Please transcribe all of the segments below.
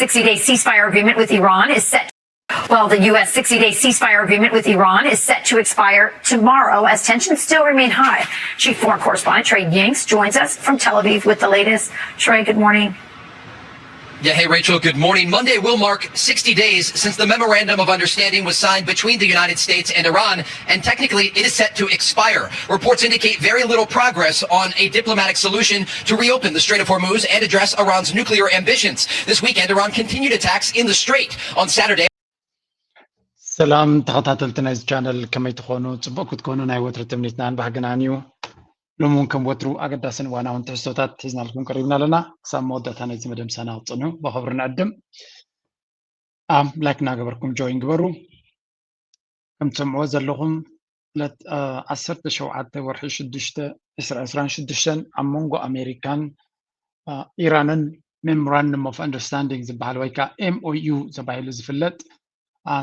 sixty-day ceasefire agreement with Iran is set. Well, the U S sixty-day ceasefire agreement with Iran is set to expire tomorrow as tensions still remain high. Chief foreign correspondent Trey Yingst joins us from Tel Aviv with the latest. Trey, good morning. Yeah, hey, Rachel, good morning. Monday will mark sixty days since the memorandum of understanding was signed between the United States and Iran, and technically it is set to expire. Reports indicate very little progress on a diplomatic solution to reopen the Strait of Hormuz and address Iran's nuclear ambitions. This weekend, Iran continued attacks in the strait. On Saturday, ሰላም ተኸታተልቲ ናይዚ ቻነል፣ ከመይ ትኾኑ? ጽቡቕ ክትኮኑ ናይ ወትሪ ትምኒትናን ባህግናን እዩ። ሎሚ እውን ከም ወትሩ ኣገዳስን እዋናውን ትሕዝቶታት ሒዝናልኩም ቀሪብና ኣለና። ክሳብ መወዳእታ ናይዚ መደብ ምሳና ክትጸንሑ ብኽብሪ ንዕድም። ኣም ላይክ እናገበርኩም ጆይን ግበሩ። ከም ትሰምዕዎ ዘለኹም ዕለት ዓሰርተ ሸውዓተ ወርሒ ሽዱሽተ ዕስራ ዕስራን ሽዱሽተን ኣብ መንጎ ኣሜሪካን ኢራንን ሜሞራንደም ኦፍ ኣንደርስታንዲንግ ዝበሃል ወይ ከዓ ኤምኦዩ ተባሂሉ ዝፍለጥ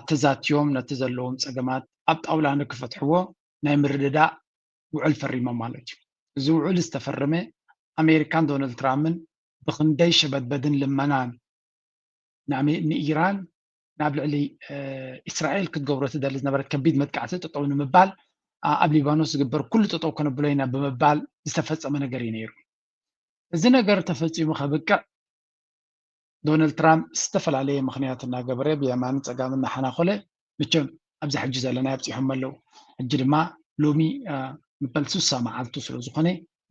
ተዛትዮም ነቲ ዘለዎም ፀገማት ኣብ ጣውላ ንክፈትሕዎ ናይ ምርድዳእ ውዕል ፈሪሞም ማለት እዩ። እዚ ውዕል ዝተፈረመ ኣሜሪካን ዶናልድ ትራምፕን ብክንደይ ሸበድበድን ልመናን ንኢራን ናብ ልዕሊ እስራኤል ክትገብሮ ትደሊ ዝነበረት ከቢድ መጥቃዕቲ ጠጠው ንምባል ኣብ ሊባኖስ ዝግበር ኩሉ ጠጠው ከነብሎ ኢና ብምባል ዝተፈፀመ ነገር እዩ ነይሩ። እዚ ነገር ተፈፂሙ ከብቅዕ ዶናልድ ትራምፕ ዝተፈላለየ ምክንያት እናገበረ ብየማንን ፀጋምን እናሓናኮለ መቸም ኣብዚ ሕጂ ዘለና ኣብፂሖም ኣለዉ። ሕጂ ድማ ሎሚ መበል ሱሳ መዓልቱ ስለዝኾነ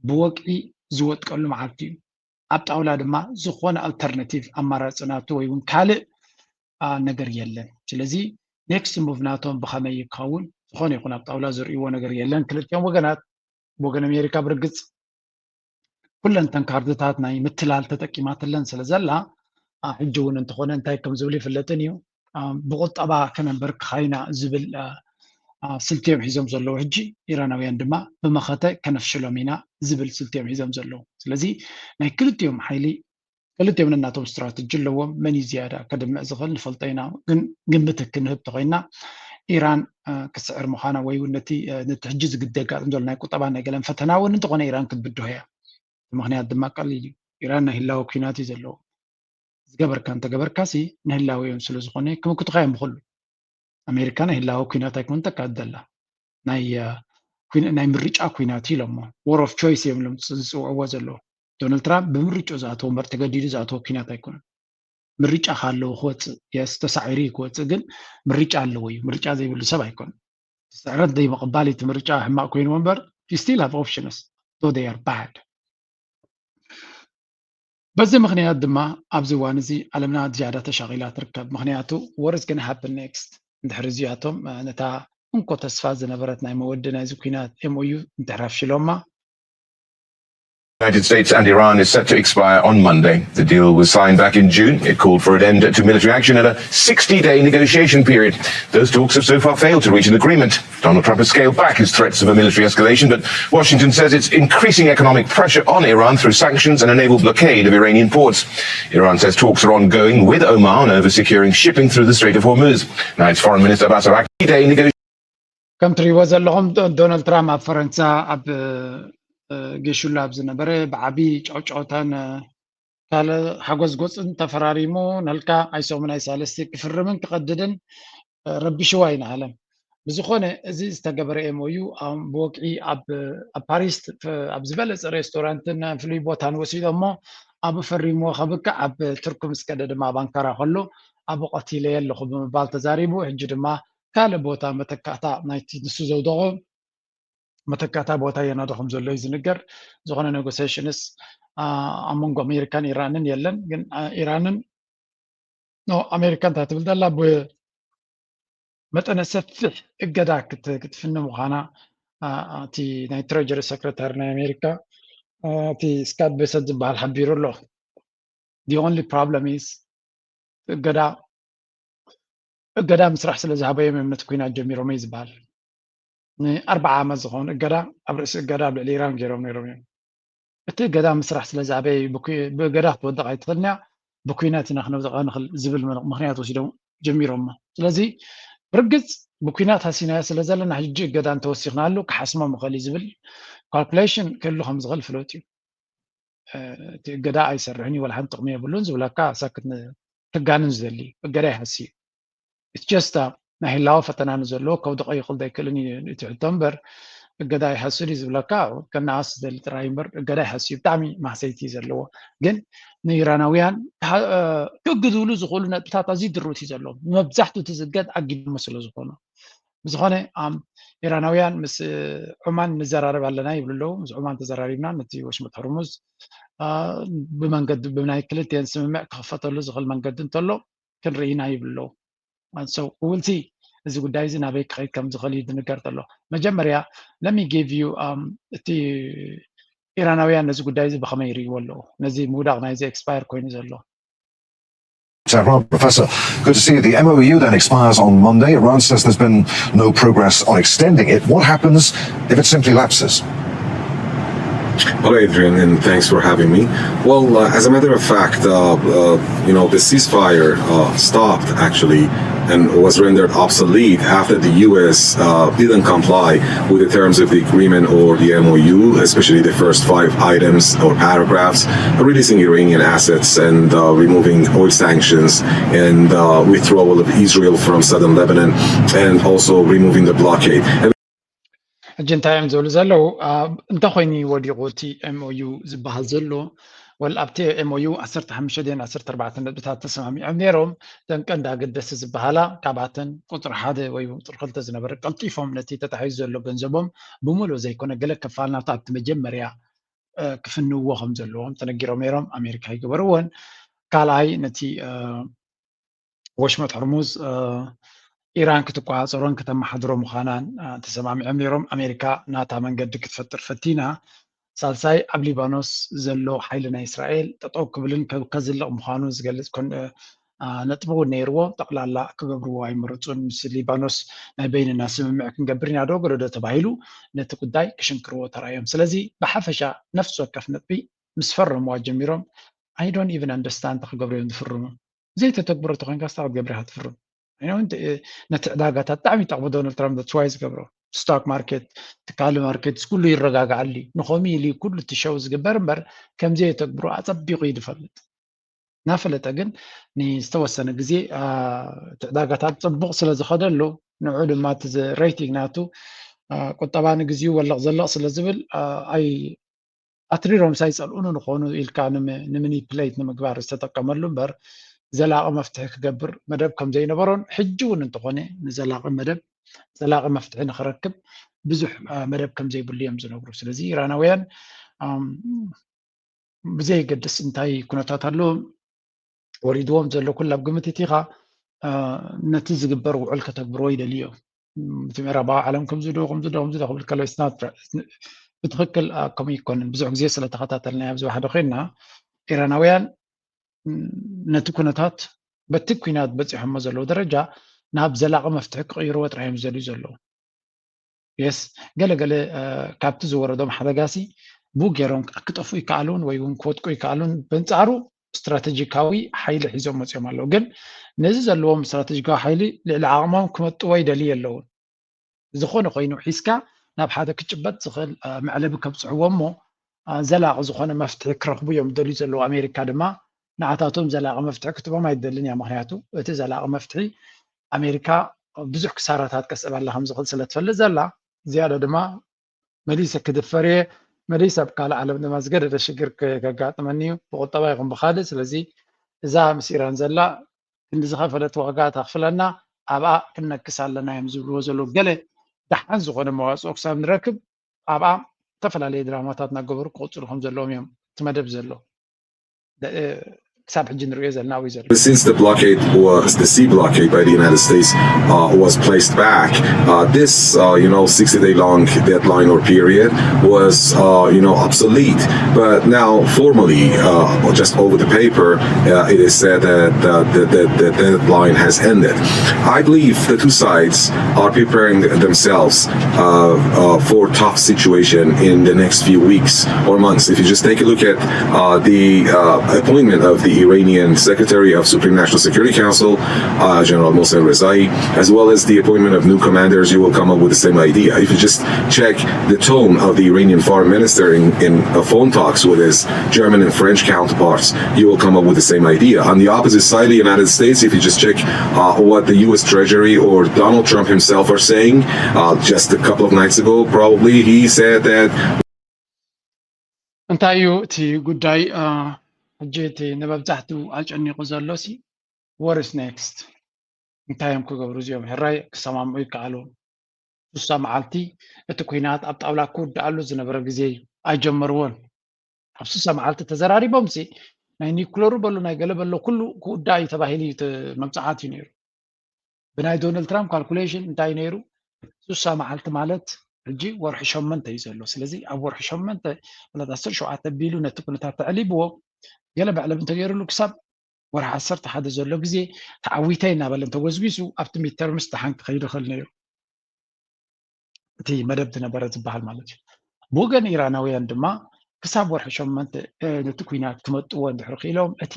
ብወግዒ ዝወጥቀሉ መዓልቲ እዩ። ኣብ ጣውላ ድማ ዝኾነ ኣልተርናቲቭ ኣማራፂ ናቱ ወይ እውን ካልእ ነገር የለን። ስለዚ ኔክስት ሙቭ ናቶም ብኸመይ ይከውን ዝኾነ ይኹን ኣብ ጣውላ ዝርእይዎ ነገር የለን። ክልቲኦም ወገናት ብወገን ኣሜሪካ ብርግፅ ኩለን ተን ካርድታት ናይ ምትላል ተጠቂማትለን ስለ ዘላ ሕጂ እውን እንተኾነ እንታይ ከም ዝብል ይፍለጥን እዩ። ብቁጠባ ከነንበርክኻ ኢና ዝብል ስልቲ እዮም ሒዞም ዘለዉ። ሕጂ ኢራናውያን ድማ ብመኸተ ከነፍሽሎም ኢና ዝብል ስልቲ እዮም ሒዞም ዘለዉ። ስለዚ ናይ ክልቲኦም ሓይሊ ክልቲኦም ነናቶም ስትራተጂ ኣለዎም። መን እዩ ዝያዳ ከድምዕ ዝኽእል ንፈልጦ ኢና። ግን ግምት ክንህብ ተኾይና ኢራን ክስዕር ምዃና ወይ እውን ነቲ ነቲ ሕጂ ዝግደ ጋጥም ዘሎ ናይ ቁጠባ ናይ ገለን ፈተና እውን እንተኾነ ኢራን ክትብድሆ እያ። ምክንያት ድማ ቀሊል እዩ። ኢራን ናይ ህላወ ኩናት እዩ ዘለዎ። ዝገበርካ እንተገበርካሲ ንህላወ እዮም ስለ ዝኾነ ክምክቱኻ እዮም ብኩሉ። ኣሜሪካ ናይ ህላወ ኩናት ኣይኮነን ተካድ ዘላ ናይ ናይ ምርጫ ኩናት ኢሎሞ ወር ኦፍ ቾይስ እዮም ኢሎም ዝፅውዕዎ ዘለዉ። ዶናልድ ትራምፕ ብምርጫ ዝኣተወ እምበር ተገዲዱ ዝኣተወ ኩናት ኣይኮነን። ምርጫ ካለዎ ክወፅእ የስ ተሳዒሩ እዩ ክወፅእ፣ ግን ምርጫ ኣለዎ እዩ። ምርጫ ዘይብሉ ሰብ ኣይኮነን። ስዕረት ዘይምቕባል እቲ ምርጫ ሕማቕ ኮይንዎ እምበር you still have options though they are bad። በዚ ምኽንያት ድማ ኣብዚ እዋን እዚ ዓለምና ዝያዳ ተሻቒላ ትርከብ። ምኽንያቱ what is gonna happen next እንድሕር እዚኣቶም ነታ እንኮ ተስፋ ዝነበረት ናይ መወዲ ናይዚ ኩናት ኤምኦዩ እንድሕር ኣፍሽሎማ United States and Iran is set to expire on Monday. The deal was signed back in June. It called for an end to military action and a sixty day negotiation period. Those talks have so far failed to reach an agreement. Donald Trump has scaled back his threats of a military escalation, but Washington says it's increasing economic pressure on Iran through sanctions and a naval blockade of Iranian ports. Iran says talks are ongoing with Oman over securing shipping through the Strait of Hormuz. Now it's Foreign Minister Abbas Araqchi day negotiating. ከም ትሪእዎ ዘለኹም ዶናልድ ትራምፕ ኣብ ፈረንሳ ኣብ ጌሹላ ኣብ ዝነበረ ብዓቢ ጫውጫውታን ካልእ ሓጎስ ጎፅን ተፈራሪሙ ነልካ ኣይሶምን ኣይሳለስቲ ክፍርምን ክቐድድን ረቢሽዋ እዩ ንዓለም። ብዝኾነ እዚ ዝተገበረ ኤምኦዩ ብወግዒ ኣብ ፓሪስ ኣብ ዝበለፀ ሬስቶራንትን ፍሉይ ቦታን ወሲዶሞ ኣብ ፈሪምዎ ከብቅዕ ኣብ ቱርኪ ምስ ከደ ድማ ኣብ ኣንካራ ከሎ ኣብ ቀቲለየ ኣለኹ ብምባል ተዛሪቡ። ሕጂ ድማ ካልእ ቦታ መተካእታ ናይቲ ንሱ ዘውደቖ መተካእታ ቦታ የናዶ ከም ዘሎ እዩ ዝንገር። ዝኾነ ኔጎሲሽንስ ኣብ መንጎ ኣሜሪካን ኢራንን የለን። ግን ኢራንን ኣሜሪካ እንታይ ትብል ዘላ ብመጠነ ሰፊሕ እገዳ ክትፍኒ ምዃና እቲ ናይ ትሬጀሪ ሰክረታሪ ናይ ኣሜሪካ እቲ ስካት ቤሰንት ዝበሃል ሓቢሩ ኣሎ። The only problem is እገዳ እገዳ ምስራሕ ስለ ዝሃበዮም እዮም ነቲ ኩናት ጀሚሮም እዩ ዝበሃል። ንኣርባዓ ዓመት ዝኸውን እገዳ ኣብ ርእሲ እገዳ ኣብ ልዕሊ ኢራን ገይሮም ነይሮም እዮም። እቲ እገዳ ምስራሕ ስለ ዝሃበየ ብእገዳ ክትወድቕ ኣይትኽእልን እያ፣ ብኩናት ኢና ክነውድቓ ንኽእል ዝብል ምኽንያት ወሲዶም ጀሚሮሞ። ስለዚ ብርግፅ ብኩናት ሃሲናዮ ስለ ዘለና ሕጂ እገዳ እንተወሲኽናሉ ክሓስሞም ይኽእል እዩ ዝብል ካልኩሌሽን ክህሉ ከም ዝኽእል ፍሉጥ እዩ። እቲ እገዳ ኣይሰርሕን እዩ፣ ዋላ ሓንቲ ጥቕሚ የብሉን ዝብለካ ሳክት ክጋንን ዝደሊ እገዳ ይሃሲ እዩ። It's just a ናይ ህላወ ፈተና ንዘለዎ ከውዲ ቀይክል ዘይክእልን እዩ እቲ ሕቶ እምበር እገዳ ይሃስድ እዩ ዝብለካ ከነኣስ ዝደሊ ጥራይ እምበር እገዳ ይሃስ እዩ። ብጣዕሚ ማህሰይቲ እዩ ዘለዎ። ግን ንኢራናውያን ክእግድሉ ዝኽእሉ ነጥብታት ኣዝዩ ድርብት እዩ ዘለዎም። መብዛሕትኡ እቲ ዝገድ ኣጊድሞ ስለ ዝኾኑ ብዝኾነ ኢራናውያን ምስ ዑማን ንዘራረብ ኣለና ይብሉ ኣለዉ። ምስ ዑማን ተዘራሪብና ነቲ ወሽመጥ ሆርሙዝ ብመንገዲ ብናይ ክልቲኤን ስምምዕ ክኽፈተሉ ዝኽእል መንገዲ እንተሎ ክንርኢ ኢና ይብሉ ኣለዉ። So we'll see እዚ ጉዳይ እዚ ናበይ ክኸይድ ከም ዝኽእል እዩ ዝንገር ዘሎ። መጀመርያ let me give you እቲ ኢራናውያን ነዚ ጉዳይ እዚ ብኸመይ ይርእይዎ ኣለዉ? ነዚ ምውዳቕ ናይዚ expire ኮይኑ ዘሎ Tehran, Professor. Good to see you. The M O U then expires on Monday. Iran says there's been no progress on extending it. What happens if it simply lapses? Hello, Adrian, and thanks for having me. Well, uh, as a matter of fact, uh, uh, you know, the ceasefire uh, stopped actually and was rendered obsolete after the U S uh, didn't comply with the terms of the agreement or the M O U, especially the first five items or paragraphs, releasing Iranian assets and uh, removing oil sanctions and uh, withdrawal of Israel from southern Lebanon and also removing the blockade. ሕጂ እንታይ እዮም ዝብሉ ዘለዉ? እንተኾይኑ ወዲቑ እቲ M O U ዝበሃል ዘሎ ወል ኣብቲ M O U ዓሰርተ ሓሙሽተ ድን ዓሰርተ ኣርባዕተ ነጥብታት ተሰማሚዖም ነይሮም። እተን ቀንዲ ኣገደስቲ ዝበሃላ ካብኣተን ቁፅሪ ሓደ ወይ ቁፅሪ ክልተ ዝነበረ ቀልጢፎም ነቲ ተታሒዙ ዘሎ ገንዘቦም ብምሉእ ዘይኮነ ገለ ክፋል ናብቲ ኣብቲ መጀመርያ ክፍንውዎ ከም ዘለዎም ተነጊሮም ነይሮም። ኣሜሪካ ይገበርዎን ካልኣይ ነቲ ወሽመጥ ሕርሙዝ ኢራን ክትቆፃፀሮን ከተመሓድሮ ምዃናን ተሰማሚዖም ነይሮም። ኣሜሪካ ናታ መንገዲ ክትፈጥር ፈቲና። ሳልሳይ ኣብ ሊባኖስ ዘሎ ሓይሊ ናይ እስራኤል ጠጠው ክብልን ከዝልቕ ምዃኑ ዝገልፅ ነጥቢ እውን ነይርዎ። ጠቕላላ ክገብርዎ ኣይመረፁን። ምስ ሊባኖስ ናይ በይንና ስምምዕ ክንገብር ኢና ዶ ገለዶ ተባሂሉ ነቲ ጉዳይ ክሽንክርዎ ተራእዮም። ስለዚ ብሓፈሻ ነፍሲ ወከፍ ነጥቢ ምስ ፈረምዋ ጀሚሮም I don't even understand ክገብሩ እዮም ዝፍርሙ። ዘይተተግብሮ ተኮይንካ ስታ ክትገብር ኢካ ትፍርም። ነቲ ዕዳጋታት ብጣዕሚ ይጠቕሙ ዶናልድ ትራምፕ that's why ዝገብሮ stock market ትካል market ኩሉ ይረጋግዓሉ ንኸምኡ ኢሉ ኩሉ እቲ ሸው ዝግበር እምበር ከምዘየተግብሮ ኣጸቢቑ እዩ ዝፈልጥ። እናፈለጠ ግን ንዝተወሰነ ግዜ እቲ ዕዳጋታት ጽቡቕ ስለ ዝኸደሉ ንዑ ድማ እቲ rating ናቱ ቁጠባ ንግዚኡ ወለቕ ዘለቕ ስለ ዝብል ኣይ ኣትሪሮምስ ኣይጸልኡን ንኾኑ ኢልካ ንማኒፕሌት ንምግባር ዝተጠቀመሉ እምበር ዘላቒ መፍትሒ ክገብር መደብ ከም ዘይነበሮን ሕጂ እውን እንተኾነ ንዘላቒ መደብ ዘላቒ መፍትሒ ንኽረክብ ብዙሕ መደብ ከም ዘይብሉ እዮም ዝነግሩ። ስለዚ ኢራናውያን ብዘየገድስ እንታይ ኩነታት ኣሎ ወሪድዎም ዘሎ ኩሉ ኣብ ግምት እቲኻ ነቲ ዝግበር ውዕል ከተግብርዎ ይደልዩ እዮም። እቲ ምዕራባዊ ዓለም ከምዚ ዶ ከምዚ ዶ ከምዚ ዶ ክብል ከሎ ብትኽክል ከምኡ ይኮንን። ብዙሕ ግዜ ስለ ተኸታተልናዮ ኣብዚ ሓደ ኮይንና ኢራናውያን ነቲ ኩነታት በቲ ኩናት በፂሖሞ ዘለዉ ደረጃ ናብ ዘላቒ መፍትሒ ክቕይርዎ ጥራይ እዮም ዝደልዩ ዘለዉ። የስ ገለገለ ካብቲ ዝወረዶም ሓደጋሲ ብኡ ገይሮም ክጠፍኡ ይከኣሉን ወይ እውን ክወድቁ ይከኣሉን በንፃሩ ስትራተጂካዊ ሓይሊ ሒዞም መፅኦም ኣለዉ ግን ነዚ ዘለዎም ስትራተጂካዊ ሓይሊ ልዕሊ ዓቕሞም ክመጥዎ ይደልዩ ኣለውን። ዝኾነ ኮይኑ ሒዝካ ናብ ሓደ ክጭበጥ ዝኽእል መዕለቢ ከብፅሕዎ እሞ ዘላቒ ዝኾነ መፍትሒ ክረኽቡ እዮም ዝደልዩ ዘለዉ ኣሜሪካ ድማ ንዓታቶም ዘላቒ መፍትሒ ክትቦም ኣይደልን እያ ምክንያቱ እቲ ዘላቒ መፍትሒ ኣሜሪካ ብዙሕ ክሳራታት ከስዕበላ ከም ዝኽእል ስለ ትፈልጥ ዘላ ዝያዳ ድማ መሊሰ ክድፈር እየ መሊሰ ኣብ ካልእ ዓለም ድማ ዝገደደ ሽግር ከጋጥመኒ እዩ ብቁጠባ ይኹን ብካልእ ስለዚ እዛ ምስ ኢራን ዘላ ክንዲ ዝኸፈለት ዋጋ ተኽፍለና ኣብኣ ክንነክስ ኣለና እዮም ዝብልዎ ዘለዉ ገለ ደሓን ዝኾነ መዋፅኦ ክሳብ ንረክብ ኣብኣ ዝተፈላለዩ ድራማታት እናገበሩ ክቕፅሉ ከም ዘለዎም እዮም እቲ መደብ ዘሎ ክሳብ ሕጂ ንሪኦ ዘለና ወይ ዘሎ Since the blockade was the sea blockade by the United States uh, was placed back, uh, this uh, you know sixty day long deadline or period was uh, you know obsolete. But now formally, uh, just over the paper, uh, it is said that uh, the, the, the deadline has ended. I believe the two sides are preparing themselves uh, uh, for tough situation in the next few weeks or months. If you just take a look at uh, the uh, appointment of the Iranian Secretary of Supreme National Security Council, uh, General Mohsen Rezaei, as well as the appointment of new commanders, you will come up with the same idea. If you just check the tone of the Iranian foreign minister in, in uh, phone talks with his German and French counterparts, you will come up with the same idea. On the opposite side, the United States, if you just check uh, what the U S Treasury or Donald Trump himself are saying, uh, just a couple of nights ago, probably, he said that እንታይ እዩ እቲ ጉዳይ? ሕጂ እቲ ንመብዛሕትኡ ኣጨኒቑ ዘሎ ሲ what is next? እንታይ እዮም ክገብሩ እዚኦም? ሕራይ ክሰማምዑ ይከኣሉ። ሱሳ መዓልቲ እቲ ኩናት ኣብ ጣውላ ክውድኣሉ ዝነበረ ግዜ እዩ። ኣይጀመርዎን። ኣብ ሱሳ መዓልቲ ተዘራሪቦም ሲ ናይ ኒኩለሩ በሎ ናይ ገለ በሎ ኩሉ ክውዳእ እዩ ተባሂሉ እዩ መብፅዓት እዩ ነይሩ። ብናይ ዶናልድ ትራምፕ ካልኩሌሽን እንታይ ነይሩ? ሱሳ መዓልቲ ማለት ሕጂ ወርሒ ሸመንተ እዩ ዘሎ። ስለዚ ኣብ ወርሒ ሸመንተ ማለት ዓሰርተ ሸውዓተ ቢሉ ነቲ ኩነታት ተዕሊብዎ ገለ መዕለብ እንተገይሩሉ ክሳብ ወርሒ ዓሰርተ ሓደ ዘሎ ግዜ ተዓዊተ እናበለ እንተጎዝጒሱ ኣብቲ ሚድተርምስ ደሓን ክኸይድ ይኽእል ነይሩ። እቲ መደብ ዝነበረ ዝበሃል ማለት እዩ። ብወገን ኢራናውያን ድማ ክሳብ ወርሒ ሸመንተ ነቲ ኩናት ክመጥዎ እንድሕር ክኢሎም እቲ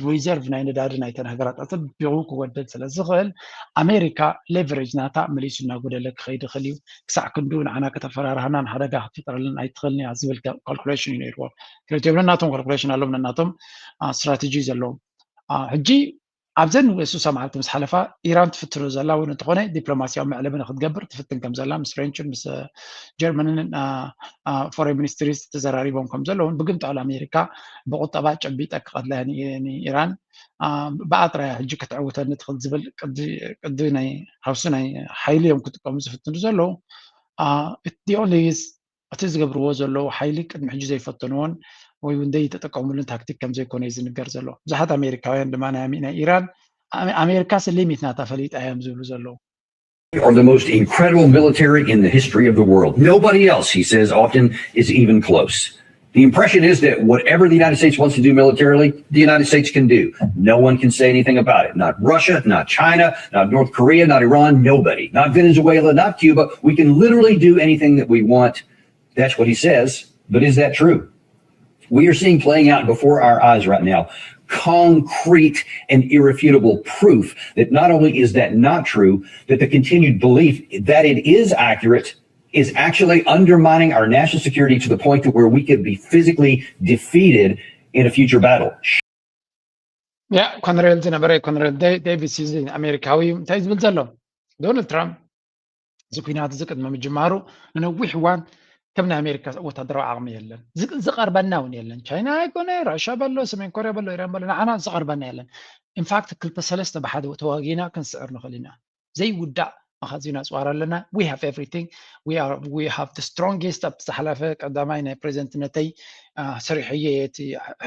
ሪዘርቭ ናይ ነዳዲ ናይተን ሃገራት ኣጸቢቑ ክወደድ ስለ ዝኽእል ኣሜሪካ ሌቨሬጅ ናታ መሊሱ እናጎደለ ክኸይድ ይኽእል እዩ። ክሳዕ ክንዱ ንዓና ከተፈራርሃናን ሓደጋ ክትፈጥረልን ኣይትኽእልን እያ ዝብል ካልኩሌሽን እዩ ነይርዎም። ክልቲኦም ነናቶም ካልኩሌሽን ኣለዎም፣ ነናቶም ስትራቴጂ ዘለዎም። ሕጂ ኣብዘን ሱሳ መዓልቲ ምስ ሓለፋ ኢራን ትፍትኖ ዘላ እውን እንተኾነ ዲፕሎማሲያዊ መዕለቢ ንክትገብር ትፍትን ከም ዘላ ምስ ፍሬንችን ምስ ጀርመንን ፎሬን ሚኒስትሪስ ተዘራሪቦም ከም ዘለውን ብግምጣሉ ኣሜሪካ ብቁጠባ ጨቢጠ ክቐትላ ንኢራን ብኣጥራያ ሕጂ ክትዕውተኒ ትኽእል ዝብል ቅዲ ናይ ሃውሲ ናይ ሓይሊ እዮም ክጥቀሙ ዝፍትኑ ዘለዉ። ኦንሊ እቲ ዝገብርዎ ዘለዉ ሓይሊ ቅድሚ ሕጂ ዘይፈተንዎን ወይ እውን ዘይተጠቀሙሉን ታክቲክ ከም ዘይኮነ እዩ ዝንገር ዘሎ። ብዙሓት ኣሜሪካውያን ድማ ናይ ኣሚ- ናይ ኢራን ኣሜ- ኣሜሪካስ ሊሚት ናታ ፈሊጣ እዮም ዝብሉ ዘለዉ። are the most incredible military in the history of the world. Nobody else, he says often, is even close. The impression is that whatever the United States wants to do militarily, the United States can do. No one can say anything about it. Not Russia, not China, not North Korea, not Iran, nobody. Not Venezuela, not Cuba. We can literally do anything that we want. That's what he says. But is that true? We are seeing playing out before our eyes right now concrete and irrefutable proof that not only is that not true, that the continued belief that it is accurate is actually undermining our national security to the point to where we could be physically defeated in a future battle. ያ ኮንሬል ዝነበረ ኮንሬል ዴቪስ እዚ ኣሜሪካዊ እንታይ ዝብል ዘሎ? ዶናልድ ትራምፕ እዚ ኩናት እዚ ቅድሚ ምጅማሩ ንነዊሕ እዋን ከም ናይ ኣሜሪካ ወታደራዊ ዓቕሚ የለን፣ ዝቐርበና እውን የለን። ቻይና ኣይኮነ፣ ራሻ በሎ፣ ሰሜን ኮርያ በሎ፣ ኢራን በሎ፣ ንዓና ዝቐርበና የለን። ኢንፋክት ክልተ ሰለስተ ብሓደ ተዋጊና ክንስዕር ንኽእል ኢና። ዘይውዳእ መኻዚን ኣፅዋር ኣለና። We have everything. We have the strongest። ኣብቲ ዝሓለፈ ቀዳማይ ናይ ፕሬዚደንትነተይ ሰሪሐየ እቲ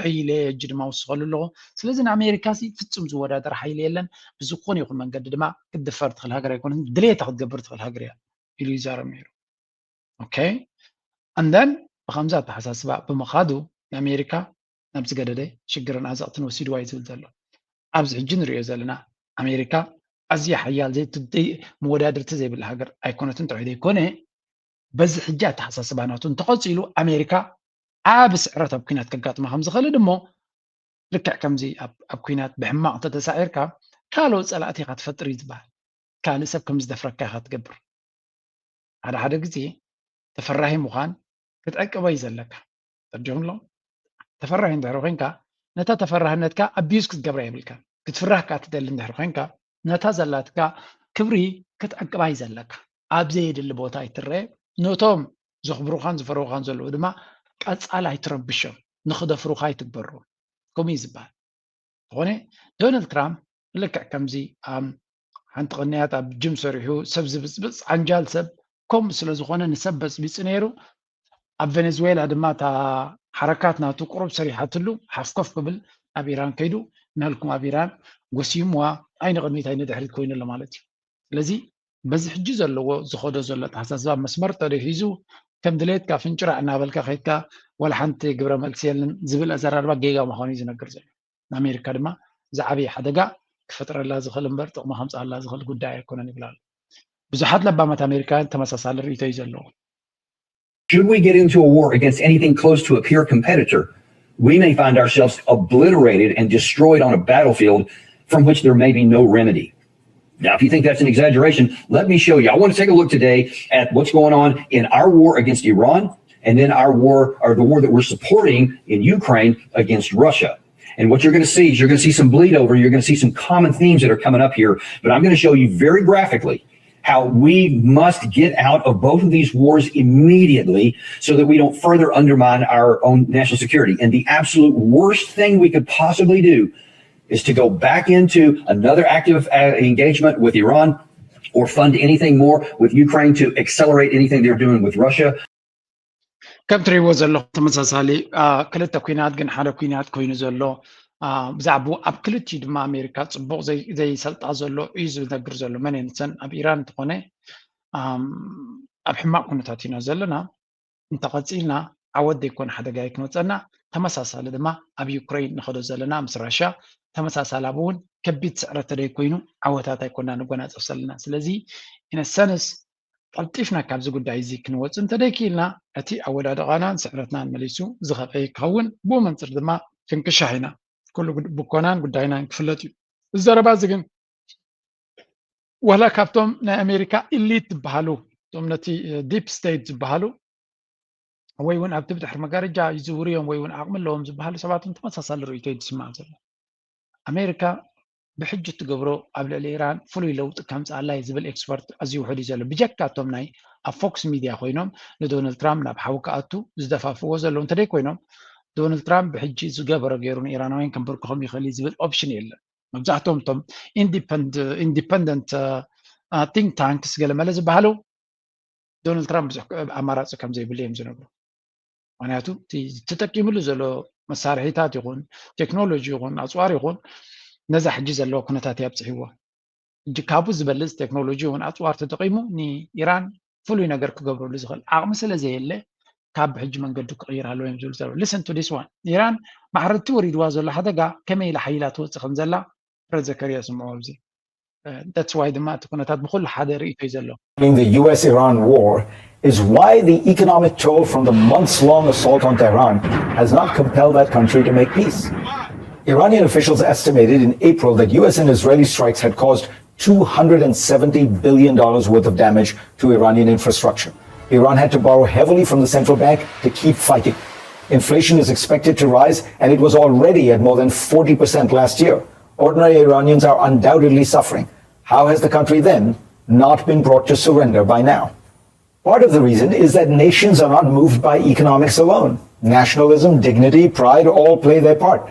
ሕይለ ሕጂ ድማ ውስኸሉ ኣለኹ። ስለዚ ንኣሜሪካ ሲ ፍፁም ዝወዳደር ሓይሊ የለን። ብዝኾነ ይኹን መንገዲ ድማ ክትድፈር ትኽእል ሃገር ኣይኮነትን፣ ድሌታ ክትገብር ትኽእል ሃገር እያ ኢሉ ይዛረብ ነይሩ። ኦኬ and then ብኸምዚ ኣተሓሳስባ ብምኻዱ ንኣሜሪካ ናብ ዝገደደ ሽግርን ኣዘቕትን ወሲድዋ እዩ ዝብል ዘሎ። ኣብዚ ሕጂ ንሪኦ ዘለና ኣሜሪካ ኣዝያ ሓያል መወዳድርቲ ዘይብላ ሃገር ኣይኮነትን ጥራይ ዘይኮነ በዚ ሕጂ ኣተሓሳስባ ናቱ እንተቐፂሉ ኣሜሪካ ዓቢ ስዕረት ኣብ ኩናት ከጋጥማ ከም ዝኽእል እሞ ልክዕ ከምዚ ኣብ ኩናት ብሕማቕ እንተተሳዒርካ ካልኦት ፀላእቲ ኢኻ ትፈጥር እዩ ዝበሃል። ካልእ ሰብ ከም ዝደፍረካ ኢኻ ትገብር። ሓደ ሓደ ግዜ ተፈራሂ ምዃን ክትዕቅቦ እዩ ዘለካ። ተረዲኹም ኣሎ? ተፈራሂ እንድሕር ኮይንካ ነታ ተፈራህነትካ ኣቢዩዝ ክትገብራ የብልካ። ክትፍራህ ከኣ ትደሊ እንድሕር ኮይንካ ነታ ዘላትካ ክብሪ ክትዕቅባ እዩ ዘለካ። ኣብ ዘየድሊ ቦታ ኣይትረአ። ነቶም ዘኽብሩኻን ዝፈርሁኻን ዘለዉ ድማ ቀጻሊ ኣይትረብሾም፣ ንኽደፍሩኻ ኣይትግበሮም። ከምኡ እዩ ዝበሃል። ዝኾነ ዶናልድ ትራምፕ ልክዕ ከምዚ ሓንቲ ቅንያት ኣብ ጅም ሰሪሑ ሰብ ዝብፅብፅ ዓንጃል ሰብ ከምኡ ስለ ዝኾነ ንሰብ በፅቢፁ ነይሩ። ኣብ ቬኔዙዌላ ድማ እታ ሓረካት ናቱ ቁሩብ ሰሪሓትሉ ሓፍኮፍ ክብል ናብ ኢራን ከይዱ ናልኩም ኣብ ኢራን ጎሲምዋ ኣይንቕድሚት ኣይንድሕሪት ኮይኑ ኣሎ ማለት እዩ። ስለዚ በዚ ሕጂ ዘለዎ ዝኸዶ ዘሎ ኣተሓሳስባ መስመር ተደሂዙ ከም ድሌትካ ፍንጭራዕ እናበልካ ከይድካ ዋላ ሓንቲ ግብረ መልሲ የለን ዝብል ኣዘራርባ ጌጋ ምዃኑ እዩ ዝነግር ዘሎ። ንኣሜሪካ ድማ ዝዓበየ ሓደጋ ክፈጥረላ ዝኽእል እምበር ጥቕሚ ከምፅኣላ ዝኽእል ጉዳይ ኣይኮነን ይብላ ኣሎ። ብዙሓት ለባማት ኣሜሪካውያን ተመሳሳሊ ርእይቶ እዩ ዘለዎ። Should we get into a war against anything close to a peer competitor? We may find ourselves obliterated and destroyed on a battlefield from which there may be no remedy. Now, if you think that's an exaggeration, let me show you. I want to take a look today at what's going on in our war against Iran and then our war, or the war that we're supporting in Ukraine against Russia. And what you're going to see is you're going to see some bleed over. You're going to see some common themes that are coming up here, but I'm going to show you very graphically how we must get out of both of these wars immediately so that we don't further undermine our own national security. And the absolute worst thing we could possibly do is to go back into another active uh, engagement with Iran or fund anything more with Ukraine to accelerate anything they're doing with Russia. ከም ትሪእዎ ዘለኹም ተመሳሳሊ ክልተ ኩናት ግን ሓደ ኩናት ኮይኑ ዘሎ ብዛዕባኡ ኣብ ክልቲኡ ድማ ኣሜሪካ ፅቡቕ ዘይሰልጣ ዘሎ እዩ ዝነግር ዘሎ መን ንሰን ኣብ ኢራን እንተኾነ ኣብ ሕማቕ ኩነታት ኢና ዘለና እንተቐፂልና ዓወት ዘይኮነ ሓደጋ እዩ ክመፀና ተመሳሳሊ ድማ ኣብ ዩክሬን ንኸዶ ዘለና ምስ ራሽያ ተመሳሳሊ ኣብ እውን ከቢድ ስዕረት ተደይ ኮይኑ ዓወታት ኣይኮና ንጎናፀፍ ዘለና ስለዚ ኢነሰንስ ቀልጢፍና ካብዚ ጉዳይ እዚ ክንወፅእ እንተደይክኢልና እቲ ኣወዳድቓናን ስዕረትናን መሊሱ ዝኸፍአ ክኸውን ብኡ መንፅር ድማ ክንክሻሕ ኢና ኩሉ ብኮናን ጉዳይናን ክፍለጥ እዩ እዚ ዘረባ እዚ ግን ዋላ ካብቶም ናይ ኣሜሪካ ኢሊት ዝበሃሉ እቶም ነቲ ዲፕ ስቴት ዝበሃሉ ወይ እውን ኣብቲ ብድሕሪ መጋረጃ ይዝውሩ እዮም ወይ እውን ዓቕሚ ኣለዎም ዝበሃሉ ሰባት እውን ተመሳሳሊ ርእይቶ እዩ ዝስማዕ ዘሎ ኣሜሪካ ብሕጂ እትገብሮ ኣብ ልዕሊ ኢራን ፍሉይ ለውጢ ከምፅኣላ እዩ ዝብል ኤክስፐርት ኣዝዩ ውሑድ እዩ ዘሎ ብጀካ እቶም ናይ ኣብ ፎክስ ሚድያ ኮይኖም ንዶናልድ ትራምፕ ናብ ሓዊ ክኣቱ ዝደፋፍዎ ዘለዉ እንተደይ ኮይኖም ዶናልድ ትራምፕ ብሕጂ ዝገበሮ ገይሩ ንኢራናውያን ከንበርክኾም ይኽእል እዩ ዝብል ኦፕሽን የለን መብዛሕትኦም እቶም ኢንዲፐንደንት ቲንክ ታንክስ ገለመለ ዝበሃሉ ዶናልድ ትራምፕ ብዙሕ ኣማራፂ ከም ዘይብሉ እዮም ዝነግሩ ምክንያቱ ተጠቂምሉ ዘሎ መሳርሒታት ይኹን ቴክኖሎጂ ይኹን ኣፅዋር ይኹን ነዛ ሕጂ ዘለዎ ኩነታት እያ ኣብፅሕዎ ሕጂ ካብኡ ዝበልፅ ቴክኖሎጂ ይኹን ኣፅዋር ተጠቂሙ ንኢራን ፍሉይ ነገር ክገብረሉ ዝኽእል ዓቕሚ ስለ ዘየለ ካብ ብሕጂ መንገዱ ክቕይር ኣለዎ እዮም ዝብል ዘለዉ listen to this one ኢራን ማሕረድቲ ወሪድዋ ዘሎ ሓደጋ ከመይ ኢላ ሓይላ ትወፅእ ከም ዘላ ፍረድ ዘከርያ ስምዖ ኣብዚ that's why ድማ እቲ ኩነታት ብኩሉ ሓደ ርእይቶ እዩ ዘሎ The U S Iran war is why the economic toll from the months long assault on Tehran has not compelled that country to make peace. Iranian officials estimated in April that U S and Israeli strikes had caused two hundred seventy billion dollars worth of damage to Iranian infrastructure. Iran had to borrow heavily from the central bank to keep fighting. Inflation is expected to rise, and it was already at more than forty percent last year. Ordinary Iranians are undoubtedly suffering. How has the country then not been brought to surrender by now? Part of the reason is that nations are not moved by economics alone. Nationalism, dignity, pride all play their part.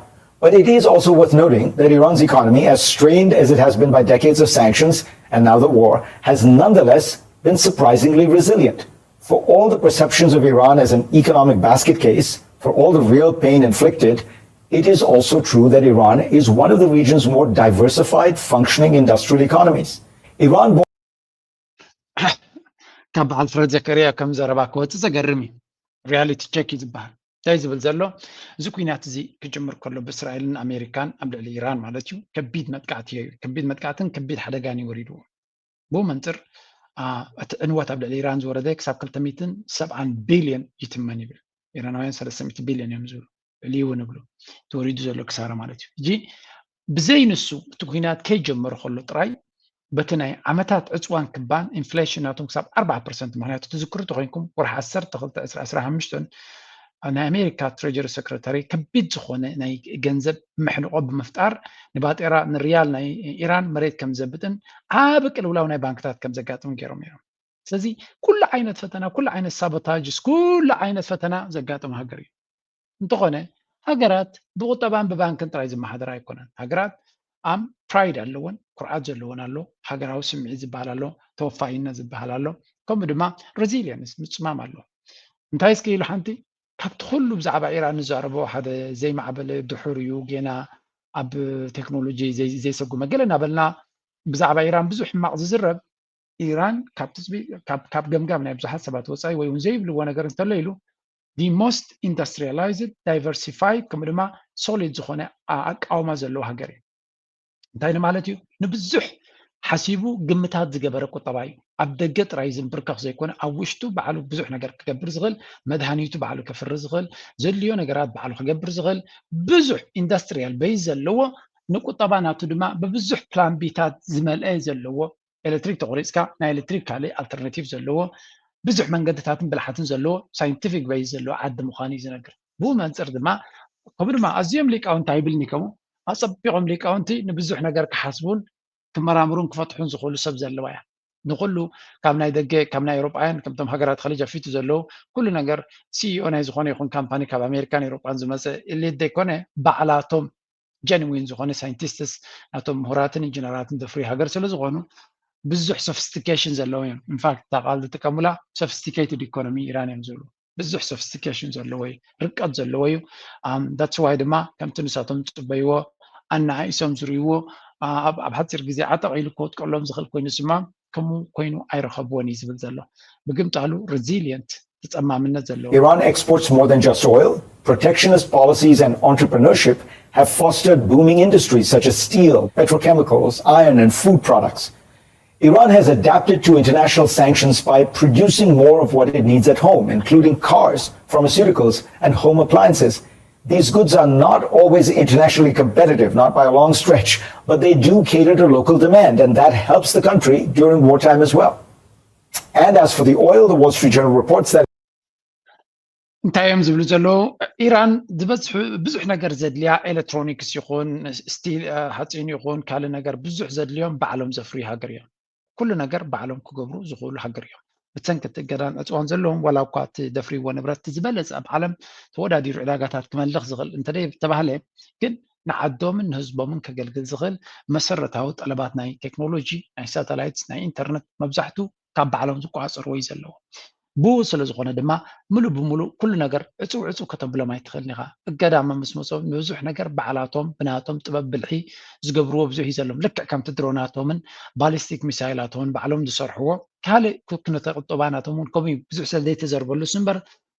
But it is also worth noting that Iran's economy, as strained as it has been by decades of sanctions and now the war, has nonetheless been surprisingly resilient. For all the perceptions of Iran as an economic basket case, for all the real pain inflicted, it is also true that Iran is one of the region's more diversified, functioning industrial economies. Iran ካብ በዓል ፍረድ ዘከርያ ከም ዘረባ ክወፅእ ዘገርም እዩ reality check እዩ ዝበሃል እንታይ ዝብል ዘሎ እዚ ኩናት እዚ ክጅምር ከሎ ብእስራኤልን ኣሜሪካን ኣብ ልዕሊ ኢራን ማለት እዩ ከቢድ መጥቃዕቲ ከቢድ መጥቃዕትን ከቢድ ሓደጋን ይወሪድዎ ብኡ መንፅር እቲ ዕንወት ኣብ ልዕሊ ኢራን ዝወረደ ክሳብ ክልተ ሚእትን ሰብዓን ቢልዮን ይትመን ይብል ኢራናውያን ሰለስተ ሚእቲ ቢልዮን እዮም ዝብሉ ልዩ ንብሉ ተወሪዱ ዘሎ ክሳራ ማለት እዩ ሕጂ ብዘይ ንሱ እቲ ኩናት ከይጀመሩ ከሎ ጥራይ በቲ ናይ ዓመታት ዕፅዋን ክባን ኢንፍሌሽን ናቶም ክሳብ ኣርባዓ ፐርሰንት ምክንያቱ ትዝክሩ ተኮይንኩም ወርሒ ዓሰርተ ክልተ ዕስራ ዕስራ ሓሙሽተ ናይ ኣሜሪካ ትሬጀሪ ሰክረታሪ ከቢድ ዝኾነ ናይ ገንዘብ መሕንቆ ብምፍጣር ንባጤራ ንሪያል ናይ ኢራን መሬት ከም ዘብጥን ዓብ ቅልውላው ናይ ባንክታት ከም ዘጋጥም ገይሮም እዮም ስለዚ ኩሉ ዓይነት ፈተና ኩሉ ዓይነት ሳቦታጅስ ኩሉ ዓይነት ፈተና ዘጋጥም ሃገር እዩ እንተኾነ ሃገራት ብቁጠባን ብባንክን ጥራይ ዝመሓደራ ኣይኮነን ሃገራት ኣም ፕራይድ ኣለወን ኩርዓት ዘለወን ኣሎ ሃገራዊ ስምዒት ዝበሃል ኣሎ ተወፋይነት ዝበሃል ኣሎ ከምኡ ድማ ሬዚሊየንስ ምፅማም ኣሎ እንታይ እስኪ ኢሉ ሓንቲ ካብቲ ኩሉ ብዛዕባ ኢራን ንዛረቦ ሓደ ዘይማዕበለ ድሑር እዩ ጌና ኣብ ቴክኖሎጂ ዘይሰጉመ ገለ እናበልና ብዛዕባ ኢራን ብዙሕ ሕማቕ ዝዝረብ ኢራን ካብ ትፅቢ ካብ ገምጋም ናይ ብዙሓት ሰባት ወፃኢ ወይ እውን ዘይብልዎ ነገር እንተሎ ኢሉ the most industrialized diversified ከምኡ ድማ solid ዝኾነ ኣቃውማ ዘለዎ ሃገር እዩ እንታይ ንማለት እዩ ንብዙሕ ሓሲቡ ግምታት ዝገበረ ቁጠባ እዩ። ኣብ ደገ ጥራይ ዝንብርከኽ ዘይኮነ፣ ኣብ ውሽጡ ባዕሉ ብዙሕ ነገር ክገብር ዝኽእል፣ መድሃኒቱ ባዕሉ ከፍሪ ዝኽእል፣ ዘድልዮ ነገራት ባዕሉ ክገብር ዝኽእል፣ ብዙሕ ኢንዱስትሪያል ቤዝ ዘለዎ፣ ንቁጠባ ናቱ ድማ ብብዙሕ ፕላን ቢታት ዝመልአ ዘለዎ፣ ኤሌክትሪክ ተቆሪፅካ ናይ ኤሌክትሪክ ካልእ ኣልተርናቲቭ ዘለዎ፣ ብዙሕ መንገድታትን ብልሓትን ዘለዎ ሳይንቲፊክ ቤዝ ዘለዎ ዓዲ ምዃኑ እዩ ዝነግር። ብኡ መንፅር ድማ ከምኡ ድማ ኣዝዮም ሊቃውንቲ ኣይብልኒ ከምኡ ኣፀቢቖም ሊቃውንቲ ንብዙሕ ነገር ክሓስቡን ክመራምሩን ክፈትሑን ዝኽእሉ ሰብ ዘለዋ እያ። ንኩሉ ካብ ናይ ደገ ካብ ናይ ኤውሮጳውያን ከምቶም ሃገራት ከሊጅ ኣፊቱ ዘለዉ ኩሉ ነገር ሲኢኦ ናይ ዝኾነ ይኹን ካምፓኒ ካብ ኣሜሪካን ኤውሮጳን ዝመፀ ኤሊት ዘይኮነ ባዕላቶም ጀንዊን ዝኾነ ሳይንቲስትስ ናቶም ምሁራትን ኢንጂነራትን ዘፍርዩ ሃገር ስለ ዝኾኑ ብዙሕ ሶፊስቲኬሽን ዘለዎ እዮም። ኢንፋክት እታ ቃል ዝጥቀሙላ ሶፊስቲኬትድ ኢኮኖሚ ኢራን እዮም ዝብሉ። ብዙሕ ሶፊስቲኬሽን ዘለዎ እዩ፣ ርቀት ዘለዎ እዩ። ዳትስ ዋይ ድማ ከምቲ ንሳቶም ዝፅበይዎ ኣነኣኢሶም ዝርእይዎ ኣብ ኣብ ሓፂር ግዜ ዓጠቕ ኢሉ ክወጥቀሎም ዝኽእል ኮይኑ ዝስማም ከምኡ ኮይኑ ኣይረኸብዎን እዩ ዝብል ዘሎ። ብግምጣሉ ሬዚሊየንት ተፀማምነት ዘለዎ Iran exports more than just oil. Protectionist policies and entrepreneurship have fostered booming industries such as steel, petrochemicals, iron, and food products. Iran has adapted to international sanctions by producing more of what it needs at home, including cars, pharmaceuticals, and home appliances. These goods are not always internationally competitive, not by a long stretch, but they do cater to local demand, and that helps the country during wartime as well. And as for the oil, the Wall Street Journal reports that እንታይ እዮም ዝብሉ ዘለዉ? ኢራን ዝበዝሑ ብዙሕ ነገር ዘድልያ ኤሌክትሮኒክስ ይኹን ስቲል ሓፂን ይኹን ካልእ ነገር ብዙሕ ዘድልዮም ባዕሎም ዘፍርዩ ሃገር እዮም። ኩሉ ነገር ባዕሎም ክገብሩ ዝኽእሉ ሃገር እዮም። ብሰንኪ እቲ እገዳን ዕፅዋን ዘለዎም ዋላ እኳ እቲ ደፍርይዎ ንብረት ዝበለፀ ኣብ ዓለም ተወዳዲሩ ዕዳጋታት ክመልኽ ዝኽእል እንተተባህለ ግን ንዓዶምን ንህዝቦምን ከገልግል ዝኽእል መሰረታዊ ጠለባት ናይ ቴክኖሎጂ ናይ ሳተላይትስ ናይ ኢንተርነት መብዛሕቱ ካብ ባዕሎም ዝቆፃፀርዎ እዩ ዘለዎ። ብኡ ስለ ዝኾነ ድማ ምሉእ ብምሉእ ኩሉ ነገር ዕፅው ዕፅው ከተብሎም ኣይትኽእልን ኢኻ። እገዳ መምስ መፅኦም ንብዙሕ ነገር ባዕላቶም ብናቶም ጥበብ ብልሒ ዝገብርዎ ብዙሕ እዩ ዘሎም። ልክዕ ከምቲ ድሮናቶምን ባሊስቲክ ሚሳይላቶምን ባዕሎም ዝሰርሕዎ ካልእ ኩነተ ቁጠባ ናቶም እውን ከምኡ እዩ። ብዙሕ ስለ ዘይተዘርበሉስ እምበር